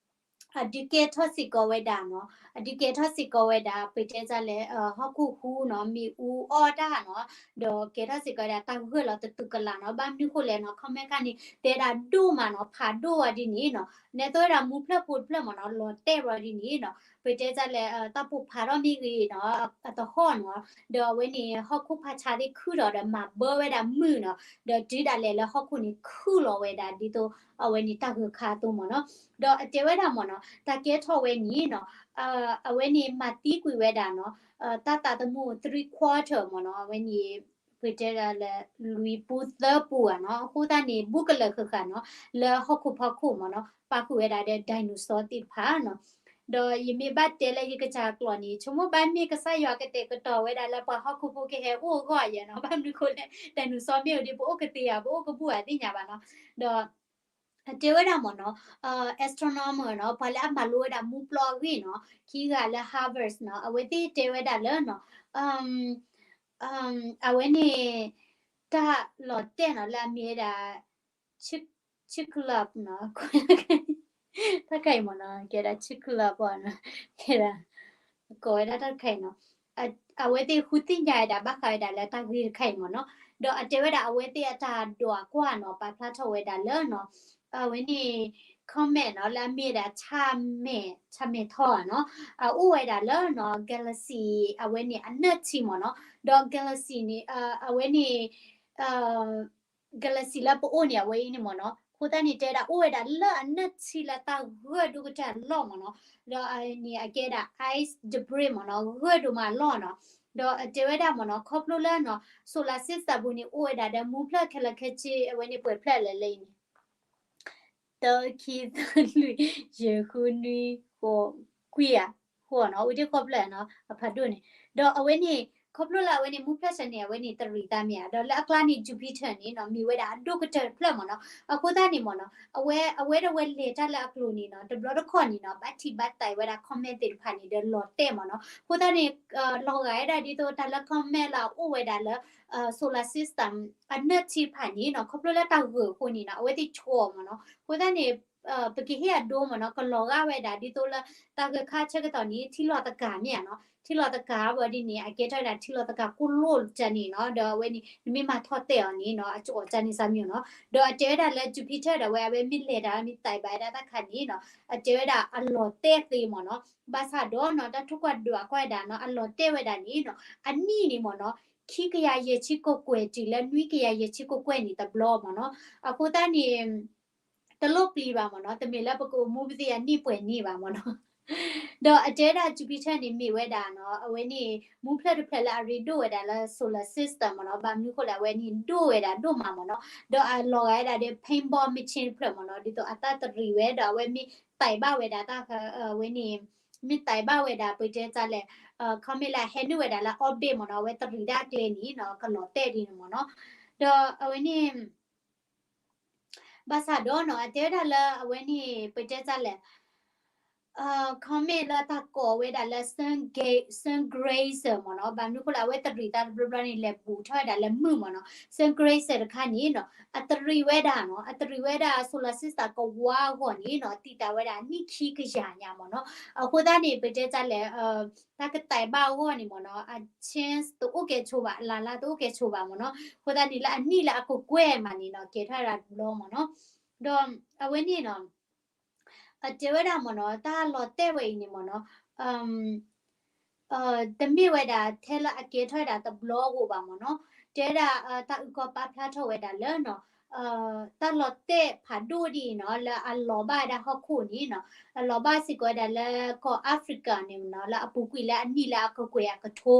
အဒုးကဲထီၣ်စ့ၢ်ကီးဝဲဒၣ်နီၤ, အဒုးကဲထီၣ်စ့ၢ်ကီးဝဲဒၣ် ပတဲဒ်လဲၣ် ဟီၣ်ခိၣ်ဟူးနီၤ, မ့ၣ်အူအီၣ်တၢ်နီၤ, ဒီးကဲထီၣ်စ့ၢ်ကီးဝဲဒၣ် တၢ်ဂၢၢ်လီၤသတူၢ်ကလာ်နီၤ, ဘၣ်မနုၤဃိလဲၣ်နီၤ, comment ခါန့ၣ် တဲဒၣ်ဒိၣ်မးနီၤ, ဖးဒိၣ်ဝဲဒ်န့ၣ်နီၤ, နဲသိးဝဲဒၣ်မူဖျၢၣ်ဖိတဖျၢၣ်မ့ၢ်နီၤ, လီၤတဲာ်ဝဲဒ်န့ၣ်နီၤ, ပတဲဒ်လဲၣ် တၢ်ပိၢ်ဖးထီၣ်မ့ၢ်ဂ့ၤနီၤ, အသဟီၣ်နီၤ, ဒီးအဝဲန့ၣ် ဟီၣ်ခိၣ်ဖးဆါသ့ၣ်ခုၣ်ထီၣ်ဒီးမၤဘၢဝဲဒၣ်မုၢ်နီၤ, ဒီးတုၤဒၣ်လဲာ်လၢဟီၣ်ခိၣ်န့ၣ်ခုၣ်လီၤဝဲဒၣ် ဒ်သိးအဝဲန့ၣ်တၢ်ဂၢၢ်ခါအသိးမ့ၢ်နီၤ, ဒီးအတဲဝဲဒၣ်မ့ၢ်နီၤ, တၢ်ကဲထီၣ်ဝဲန့ၣ်နီၤ, အဝဲန့ၣ်မၤသံကွံာ်ဝဲဒၣ်နီၤ, တၢ်သးသမူ three quarter မ့ၢ်နီၤ, အဝဲန့ၣ် ပတဲဒ်လဲၣ် လွံၢ်ပူၤသၢပူၤဧါနီၤ, အဃိသတးန့ၣ် ဘူးကလၢာ်ဃၣ်ဃၣ်နီၤ, လၢဟီၣ်ခိၣ်ဖီခိၣ်မ့ၢ်နီၤ, ပာ်ဃုာ်ဝဲဒၣ်ဒီး dinosaur သ့ၣ်တဖၣ်နီၤ, ဒီးယမ့ၢ်ဘၣ်တဲလၢယကစၢ်ကျိာ်န့ၣ် ဆိကမိၣ်ဘၣ်မ့ၢ်ကစၢ်ယွၤကတဲာ်ကတီၤဝဲဒၣ်လၢပှၤဟီၣ်ခိၣ်ဖိကဟဲအိၣ်အဂီၢ်ယဲနီၤ, ဘၣ်မနုၤဃိလဲၣ် dinosaur မ့ၢ်အိၣ်ဒံး ပအိၣ်ကသ့ဧါ ပအိၣ်ကဘူၣ်ဧါသ့ၣ်ညါဘၣ်နီၤ, ဒီး တဲဝဲဒၣ်မ့ၢ်နီၤ, astronomer နီၤ, ပှၤလၢအမၤလိဝဲဒၣ်မူပျီအဂ့ၢ်နီၤ, ခံဂၤလၢ Harvard နီၤ, အဝဲသ့ၣ်တဲဝဲဒၣ်လၢနီၤ, အဝဲန့ၣ် တၢ်လီၤတဲာ်နီၤ လၢအမ့ၢ်ဝဲဒၣ် Chicxulub နီၤ, တၢ်တခါအံၤမ့ၢ်နီၤ, ကဲဒၣ် Chicxulub နီၤ, ကဲဒၣ် ကိးဝဲဒၣ်တၢ်တခါအံၤနီၤ, အဝဲသ့ၣ်ဃုသ့ၣ်ညါဝဲဒၣ် ဘၣ်ဃးဝဲဒၣ်လၢတၢ်ဂ့ၢ်တခါအံၤမ့ၢ်နီၤ, ဒီးအတဲဝဲဒၣ်အဝဲသ့ၣ်အတၢ်ဒွးကွၢ်နီၤ ပာ်ဖျါထီၣ်ဝဲဒၣ်လၢနီၤ, အဝဲန့ၣ် comet နီၤ လၢအမ့ၢ်ဝဲဒၣ် ဆၣ်မဲာ် ဆၣ်မဲာ်ထီၣ်နီၤ, အအိၣ်ဝဲဒၣ်လၢနီၤ galaxy အဝဲန့ၣ်အနၢၣ်ထံမ့ၢ်နီၤ, ဒီး galaxy န့ၣ် အဝဲန့ၣ် galaxy လၢပအိၣ်န့ၣ် အဝဲအံၤန့ၣ်မ့ၢ်နီၤ, အဃိသတးန့ၣ် တဲဝဲဒၣ်အိၣ်ဝဲဒၣ်လၢအနၢၣ်ထံလၢတၢ်ဂၢၢ်ဒိၣ်ကတၢၢ်အလီၢ်မ့ၢ်နီၤ, ဒီးန့ၣ်အကဲဒၣ် ice debris မ့ၢ်နီၤ, ဂၢၢ်ဒိၣ်မးအလီၢ်နီၤ, ဒီးအတဲဝဲဒၣ်မ့ၢ်နီၤ ခီဖျိလၢနီၤ solar system ပူၤန့ၣ် အိၣ်ဝဲဒၣ်ဒီးမူဖျၢၣ်ခဲလၢာ်ခဲဆ့ အဝဲန့ၣ်ပှဲၤဖျၢၣ်လဲၣ်လၢအံၤန့ၣ် တၢ ခံ သၢ လွံၢ် ယဲၢ် ဃု နွံ ဃိး ခွံဧါ, ဃိးနီၤ, အိၣ်ဒံးဃိးဖျၢၣ်နီၤ, အဖးဒိၣ်န့ၣ်, ဒီးအဝဲန့ၣ် ခီဖျိလၢအဝဲန့ၣ် မူဖျၢၣ်ဆၢန့ၣ် အဝဲန့ၣ်တရံးသးမ့ၢ်ဧါ, ဒီးလၢအကျါန့ၣ် Jupiter န့ၣ်နီၤ, မ့ၢ်ဝဲဒၣ်အဒိၣ်ကတၢၢ်တဖျၢၣ်မ့ၢ်နီၤ, အဃိသတးန့ၣ်မ့ၢ်နီၤ, အဝဲ အဝဲဒၣ်ဝဲလဲၤတၢ်လၢအကျိၤန့ၣ်နီၤ, တဘျီတခီၣ်န့ၣ်နီၤ, ဘၣ်ထံၣ်ဘၣ်တဲာ်ဝဲဒၣ် comment သ့ၣ်တဖၣ်န့ၣ် ဒီးလီၤတဲာ်မ့ၢ်နီၤ, အဃိသတးန့ၣ် လီၤဂာ်ဝဲဒၣ်ဒ်သိးတၢ်လၢ comment လၢအအိၣ်ဝဲဒၣ်လၢ solar system အနၢၣ်ထံတဖၣ်န့ၣ်နီၤ, ခီဖျိလၢတၢ်ဂၢၢ်အဃိန့ၣ်နီၤ, အဝဲသ့ၣ်ဆိမ့ၢ်နီၤ, အဃိသတးန့ၣ် ပကဟ့ၣ်အဒိမ့ၢ်နီၤ ကလီၤဂာ်ဝဲဒၣ် ဒ်သိးလၢတၢ်ဂဲၤခါဆၢကတီၢ်န့ၣ် ထံလီၤသကၤမ့ၢ်ဧါနီၤ ထံလီၤသကၤဘၣ်ဒ်န့ၣ် အကဲထီၣ်ဝဲဒၣ်ထံလီၤသကၤကိၣ်လိၣ်တၢ်န့ၣ်နီၤ ဒီးအဝဲန့ၣ် နမ့ၢ်မၤထီၣ်တဲာ်အီၤန့ၣ်နီၤ အကအိၣ်တၢ်န့ၣ်စၢ်မ့ၢ်နီၤ ဒီးအတဲဝဲဒၣ်လၢ Jupiter ဒီးဝဲအဝဲမ့ၢ်လဲၤတၢ်မ့ၢ်သံးဘၣ်ဝဲဒၣ်တၢ်ခါန့ၣ်နီၤ အတဲဝဲဒၣ်အလီၤတဲာ်သ့မ့ၢ်နီၤ ဘၣ်ဆၣ်ဒီးနီၤ တၢ်ထိၣ်ကွၢ်ဒိးအကွၢ်ဝဲဒၣ်နီၤ အလီၤတဲာ်ဝဲဒၣ်န့ၣ်နီၤ အနံၣ်န့ၣ်မ့ၢ်နီၤ ခံကယၤယဲၢ်ဆံကကွဲၢ်တုၤလၢနွံကယၤယဲၢ်ဆံကကွဲၢ်န့ၣ်တဘျီမ့ၢ်နီၤ အဃိသတးန့ၣ် တလိၣ်ပျံၤဘၣ်မ့ၢ်နီၤ တမ့ၢ်လၢပကအိၣ်မူပသ့ၣ်အနံၣ်ပှဲၤနံၣ်ဘၣ်မ့ၢ်နီၤ ဒီးအတဲဝဲဒၣ် Jupiter န့ၣ်မ့ၢ်ဝဲဒၣ်နီၤ အဝဲန့ၣ် မူဖျၢၣ်တဖျၢၣ်လၢအရ့ဒိၣ်ဝဲဒၣ်လၢ solar system မ့ၢ်နီၤ ဘၣ်မနုၤဃိလဲၣ် အဝဲန့ၣ်ဒိၣ်ဝဲဒၣ်ဒိၣ်မးမ့ၢ်နီၤ ဒီးအလီၤဂာ်ဝဲဒၣ်ဒီး paintball machine တဖျၢၣ်မ့ၢ်နီၤ ဒ်သိးအတၢ်တရံးဝဲ ဒီးအဝဲမ့ၢ်သံးဘၣ်ဝဲဒၣ်တၢ် အဝဲန့ၣ် မ့ၢ်သံးဘၣ်ဝဲဒၣ် ပတဲတၢ်လဲၣ် ခီမ့ၢ်လၢအဟဲနုာ်ဝဲဒၣ်လၢ orbit မ့ၢ်နီၤ အဝဲတရံးဒၣ်ကျဲန့ၣ်နီၤ ကလီၤတဲာ်ဒ်န့ၣ်မ့ၢ်နီၤ ဒီးအဝဲန့ၣ် ဘၣ်ဆၣ်ဒီးနီၤ အတဲဝဲဒၣ်လၢအဝဲန့ၣ် ပတဲတၢ်လဲၣ် ခီမ့ၢ်လၢတၢ်ကိးဝဲဒၣ်လၢ sun ga- sun grazer မ့ၢ်နီၤ ဘၣ်မနုၤဃိလၢအဝဲတရံးသးတဘျီဘျီန့ၣ် လဲၤဘူးထီၣ်ဝဲဒၣ်လၢမုၢ်မ့ၢ်နီၤ sun grazer တခါန့ၣ်နီၤ အတရံးဝဲဒၣ်နီၤ အတရံးဝဲဒၣ် solar system ကဝါအဂီၢ်န့ၣ်နီၤ တံာ်တာ်ဝဲဒၣ်နံၣ်ခံကယၤညါမ့ၢ်နီၤ အဃိသတးန့ၣ် ပတဲတၢ်လဲၣ် တၢ်ကသံးဘၣ်အဂီၢ်န့ၣ်မ့ၢ်နီၤ အ chance တအိၣ်ကဲဆိးဘၣ် အလၢ်လၢ်တအိၣ်ကဲဆိးဘၣ်မ့ၢ်နီၤ အဃိသတးန့ၣ်လၢအနံၣ်လၢအကကွဲၢ်မးန့ၣ်နီၤ ကဲထီၣ်ဝဲဒၣ်တဘျီမ့ၢ်နီၤ ဒီးအဝဲန့ၣ်နီၤ အတဲဝဲဒၣ်မ့ၢ်နီၤ တၢ်လီၤတဲာ်ဝဲအံၤန့ၣ်မ့ၢ်နီၤ တမ့ၢ်ဝဲဒၣ်ထဲလၢအကဲထီၣ်ဝဲဒၣ်တဘျီအဂီၢ်ဘၣ်မ့ၢ်နီၤ တဲဝဲဒၣ် တၢ်အုၣ်ကီၤပာ်ဖျါထီၣ်ဝဲဒၣ်လၢနီၤ တၢ်လီၤတဲာ်ဖးဒိၣ်ဒ်အံၤနီၤ လၢအလီၤဘၣ်ဝဲဒၣ်ဟီၣ်ခိၣ်န့ၣ်နီၤ အလီၤဘၣ်စ့ၢ်ကီးဝဲဒၣ်လၢကီၢ် Africa န့ၣ်နီၤ လၢအပူၤကွံာ်လၢအနံၣ်လၢအကကွဲၢ်အကထိ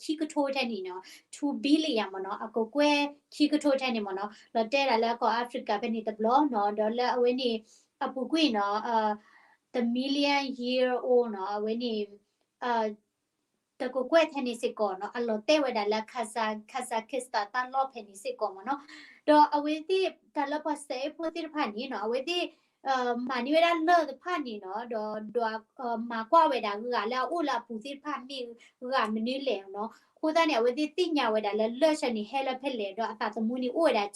ခံကထိထဲန့ၣ်နီၤ two billion မ့ၢ်နီၤ အကကွဲၢ်ခံကထိထဲန့ၣ်မ့ၢ်နီၤ လီၤတဲာ်ဝဲဒၣ်လၢကီၢ် Africa ဖဲန့ၣ်တဘျီနီၤ ဒီးလၢအဝဲန့ၣ် အပူၤကွံာ်နီၤ the million year old နီၤ အဝဲန့ၣ် တကကွဲၢ်ထဲန့ၣ်စ့ၢ်ကီးနီၤ အလီၤတဲာ်ဝဲဒၣ်လၢ Kaza- Kazakhstan တၢ်လီၢ်ဖဲန့ၣ်စ့ၢ်ကီးမ့ၢ်နီၤ ဒီးအဝဲသ့ၣ်တၢ်လၢပှၤစဲးအ့ၣ်ဖိသ့ၣ်တဖၣ်န့ၣ်နီၤ အဝဲသ့ၣ် မၤန့ၢ်ဝဲဒၣ်လၢၢ်တဖၣ်န့ၣ်နီၤ ဒီး ဒီးမၤကွၢ်ဝဲဒၣ်ဂၤလၢအအိၣ်လၢအပူၤသ့ၣ်တဖၣ်မ့ၢ်ဂၤမနုၤလဲၣ်နီၤ အဃိသတးန့ၣ် အဝဲသ့ၣ်သ့ၣ်ညါဝဲဒၣ်လၢလၢၢ်ဆၢန့ၣ် ဟဲလၢဖဲလဲၣ် ဒီးအသးသမူန့ၣ်အိၣ်ဝဲဒၣ်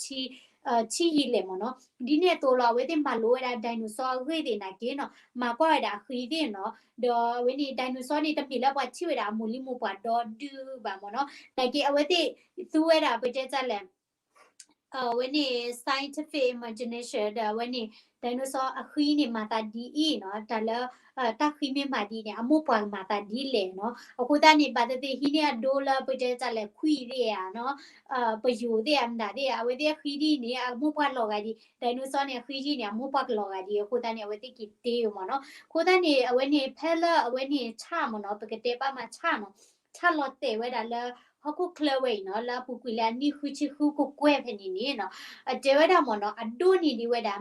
ဆံးယံာ်လဲၣ်မ့ၢ်နီၤ ဒ်န့ၣ်အသိးလီၤ အဝဲသ့ၣ်မၤလိဝဲဒၣ် dinosaur အဂ့ၢ်သ့ၣ်နာ်က့နီၤ မၤကွၢ်ဝဲဒၣ်အဃံသ့ၣ်နီၤ ဒီးအဝဲန့ၣ် dinosaur န့ၣ် တမ့ၢ်လၢပှၤထံၣ်ဝဲဒၣ်အမိၢ်လံမိၢ်ပှၢ်ဒီဒုဘၣ်မ့ၢ်နီၤ နာ်က့အဝဲသ့ၣ်သူဝဲဒၣ် ပတဲတၢ်လဲၣ် အဝဲန့ၣ် scientific imagination ဒီးအဝဲန့ၣ် dinosaur အဃံန့ၣ် မၤသးဒ်အံၤနီၤ တၢ်လၢ တၢ်ဃံမ့ၢ်မၤဒ်န့ၣ် အမိၢ်ပှၢ်ကမၤသးဒ်လဲၣ်နီၤ အဃိသတးန့ၣ် ဘၣ်သ့ၣ်သ့ၣ်ဟံးန့ၢ်အဒိလၢ ပတဲတၢ်လဲၣ် ခွံသ့ၣ်ဧါနီၤ ပယိၤသ့ၣ်ဧါ မတၤသ့ၣ်ဧါ အဝဲသ့ၣ်အဃံဒ်န့ၣ် အမိၢ်ပှၢ်လီၤဂာ်ဒ် dinosaur န့ၣ် အဃံဒ်န့ၣ် အမိၢ်ပှၢ်ကလီၤဂာ်ဒ် အဃိသတးန့ၣ် အဝဲသ့ၣ်က့ၤတ့မ့ၢ်နီၤ အဃိသတးန့ၣ် အဝဲန့ၣ် ဖဲလၢအဝဲန့ၣ်ဆၣ်မ့ၢ်နီၤ ပကတဲပာ်မးဆၣ်နီၤ ဆၣ်လီၤတဲာ်ဝဲဒၣ်လၢ ဟီၣ်ခိၣ်ချၢဝဲအံၤနီၤ လၢအပူၤကွံာ်လၢအနံၣ်ဃုဆံဃုကကွဲၢ်ဖဲန့ၣ်န့ၣ်နီၤ အတဲဝဲဒၣ်မ့ၢ်နီၤ အဒိၣ်န့ၢ်ဒံးဝဲဒၣ်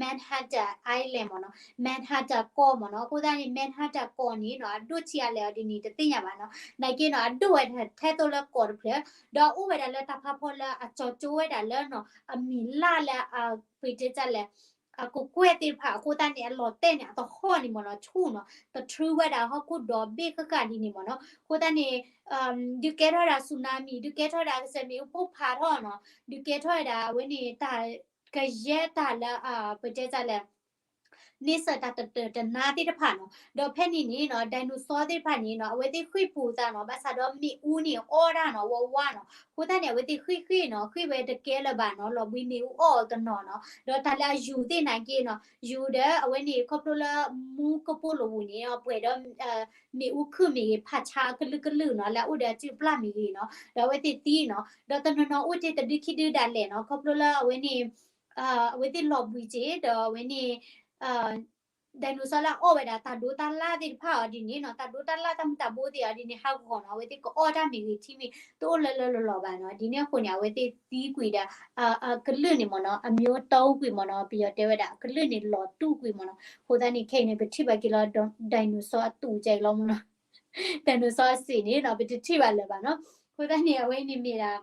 Manhattan Island မ့ၢ်နီၤ Manhattan ကီၢ်မ့ၢ်နီၤ အဃိသတးန့ၣ် Manhattan ကီၢ်န့ၣ်နီၤ အဒိၣ်ဆံးအါလဲၣ်အီၤဒ်န့ၣ် တသ့ၣ်ညါဘၣ်နီၤ နာ်က့နီၤ အဒိၣ်ဝဲဒၣ်ထဲသိးလၢကီၢ်တဖျၢၣ် ဒီးအိၣ်ဝဲဒၣ်လၢတၢ်ဖးဖီလၢအကၠီၤကၠိဝဲဒၣ်လၢနီၤ အမံၤလၢ်လၢ ပတဲတၢ်လဲၣ် အကကွဲၢ်သ့ၣ်တဖၣ် အဃိသတးန့ၣ် အလီၤတဲာ်န့ၣ် အသဟီၣ်န့ၣ်မ့ၢ်နီၤ ဆူၣ်နီၤ တထြူဝဲဒၣ်ဟီၣ်ခိၣ်ဒီဘ့ၣ်ဃၣ်ဃၣ်ဒ်န့ၣ်မ့ၢ်နီၤ အဃိသတးန့ၣ် ဒုးကဲထီၣ်ဝဲဒၣ် tsunami ဒုးကဲထီၣ်ဝဲဒၣ်ကစၢၢ်မ့ၣ်အူပိၢ်ဖးထီၣ်နီၤ ဒုးကဲထီၣ်ဝဲဒၣ်အဝဲန့ၣ် တၢ်ကယဲၢ်တၢ်လၢ ပတဲတၢ်လဲၣ် န့ဆၢၣ်တၢ်တတၢာ်တနါသ့ၣ်တဖၣ်နီၤ ဒီးဖဲန့ၣ်န့ၣ်နီၤ dinosaur သ့ၣ်တဖၣ်န့ၣ်နီၤ အဝဲသ့ၣ်ဃ့ၢ်ပူၤသးနီၤ ဘၣ်ဆၣ်ဒီးမ့ၣ်အူန့ၣ်အီၣ်တၢ်နီၤ ဝါဝါနီၤ အဃိသတးန့ၣ် အဝဲသ့ၣ်ဃ့ၢ်ဃ့ၢ်နီၤ ဃ့ၢ်ဝဲတကဲလၢၤဘၣ်နီၤ လီၤဘှံးမ့ၣ်အူအီၣ်အီၤတနီၤနီၤ ဒီးတၢ်လၢအယူၤသ့ၣ်နာ်က့နီၤ ယူၤဒီးအဝဲန့ၣ် ခီဖျိလၢမူကပိာ်လိာ်ပူၤန့ၣ် ပှဲၤဒီး မ့ၣ်အူခုၣ်မ့ၢ်ဂ့ၤ ဖးဆါကလုာ်ကလုာ်နီၤ လၢအအိၣ်ဒီးအစုပျၢ်မ့ၢ်ဂ့ၤနီၤ ဒီးအဝဲသ့ၣ်သံနီၤ ဒီးတနီၤနီၤအိၣ်တ့ၢ်တဒုခံဒုဒၣ်လဲာ်နီၤ ခီဖျိလၢအဝဲန့ၣ် အဝဲသ့ၣ်လီၤဘှံးက့ၤ ဒီးအဝဲန့ၣ် dinosaur လၢအအီၣ်ဝဲဒၣ်တၢ်ဒိတၢ်လၣ်သ့ၣ်တဖၣ်အီၤဒ်န့ၣ်နီၤ တၢ်ဒိတၢ်လၣ်တၢ်မုၢ်တၢ်ဘိသ့ၣ်အီၤဒ်န့ၣ် ဟးဂီၤနီၤ အဝဲသ့ၣ်ကအီၣ်တၢ်မ့ၢ်ဂ့ၤထံမ့ၢ် တအိၣ်လၢလၢလီၤလီၤဘၣ်နီၤ ဒ်န့ၣ်အဃိန့ၣ် အဝဲသ့ၣ်သံကွံာ်ဒီး အကလုာ်န့ၣ်မ့ၢ်နီၤ အမျိုးတုံးကွံာ်မ့ၢ်နီၤ ပယီၤတဲဝဲဒၣ် အကလုာ်န့ၣ်လီၤတူာ်ကွံာ်မ့ၢ်နီၤ အဃိသတးန့ၣ် ခဲအံၤန့ၣ် ပထံၣ်ဘၣ်က့ၤလီၤ dinosaur အတူာ်ကဲအံၤလီၤမ့ၢ်နီၤ dinosaur အစ့ၣ်န့ၣ်နီၤ ပတထံၣ်ဘၣ်လၢၤဘၣ်နီၤ အဃိသတးန့ၣ် အဝဲအံၤန့ၣ်မ့ၢ်ဒၣ်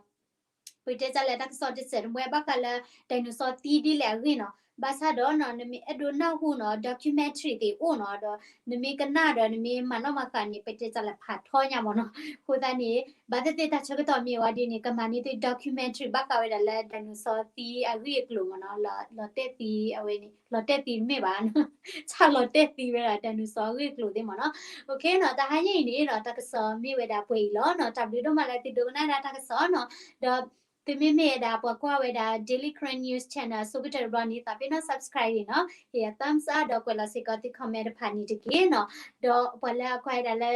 ပတဲတၢ်လၢတၢ်ကစီၣ်တစဲးတမှဲဘၣ်ဃးလၢ dinosaur သံဒ်လဲၣ်အဂ့ၢ်နီၤ ဘၣ်ဆၣ်ဒီးနီၤ နမ့ၢ်အဲၣ်ဒိးနၢ်ဟူနီၤ documentary သ့ၣ်အိၣ်နီၤ ဒီးနမ့ၢ်ကနၣ်ဒီးနမ့ၢ်မၤနီၣ်မၤဃါန့ၣ် ပတဲတၢ်လၢဖးထီညါမ့ၢ်နီၤ. အဃိသတးန့ၣ် ဘၣ်သ့ၣ်သ့ၣ်တၢ်ဆၢကတီၢ်မ့ၢ်ဝဲဒ်န့ၣ် ကမၤန့ၢ်သု documentary ဘၣ်ဃးဝဲဒၣ်လၢ dinosaur သံအဂ့ၢ်အကျိၤမ့ၢ်နီၤ. လီၤတဲာ်သံအဝဲန့ၣ် လီၤတဲာ်သံမ့ၢ်ဘၣ် ဆၣ်လီၤတဲာ်သံဝဲဒၣ် dinosaur အဂ့ၢ်အကျိၤသ့ၣ်မ့ၢ်နီၤ. အိၣ်ခ့နီၤ တဟါညါအံၤန့ၣ်ဒီး တၢ်ကစီၣ်မ့ၢ်ဝဲဒၣ်ပှဲၤအံၤလီၤနီၤ. တၢ်ဘျုးဒိၣ်မးလၢသုဒိကနၣ်ဒၣ်တၢ်ကစီၣ်နီၤ. ဒီး သုမ့မ့ၢ်ဝဲဒၣ်ပှၤကွၢ်ဝဲဒၣ် Daily Karen News Channel အဆိကတၢၢ်တဘျီန့ၣ် သးပ့ၤနီၣ် subscribe အံၤနီၤ ဟ့ၣ်ယၤ thumbs up ဒီးကွဲးလီၤစ့ၢ်ကီးသု comment တဖၣ်န့ၣ်တက့ၢ်နီၤ. ဒီးပှၤလၢအကွၢ်ဝဲဒၣ်လၢ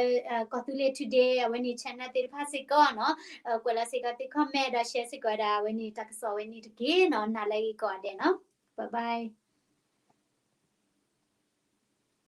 ကီၢ်သူလ့ၤ Today အဝဲန့ၣ် channel သ့ၣ်တဖၣ်စ့ၢ်ကီးနီၤ ကွဲးလီၤစ့ၢ်ကီးသု comment ဒီး share စ့ၢ်ကီးဝဲဒၣ်အဝဲန့ၣ် တၢ်ကစီၣ်ဝဲန့ၣ်တက့ၢ်နီၤ. နၤလၢအဂ့ၤကိးဂၤဒဲးနီၤ. Bye bye.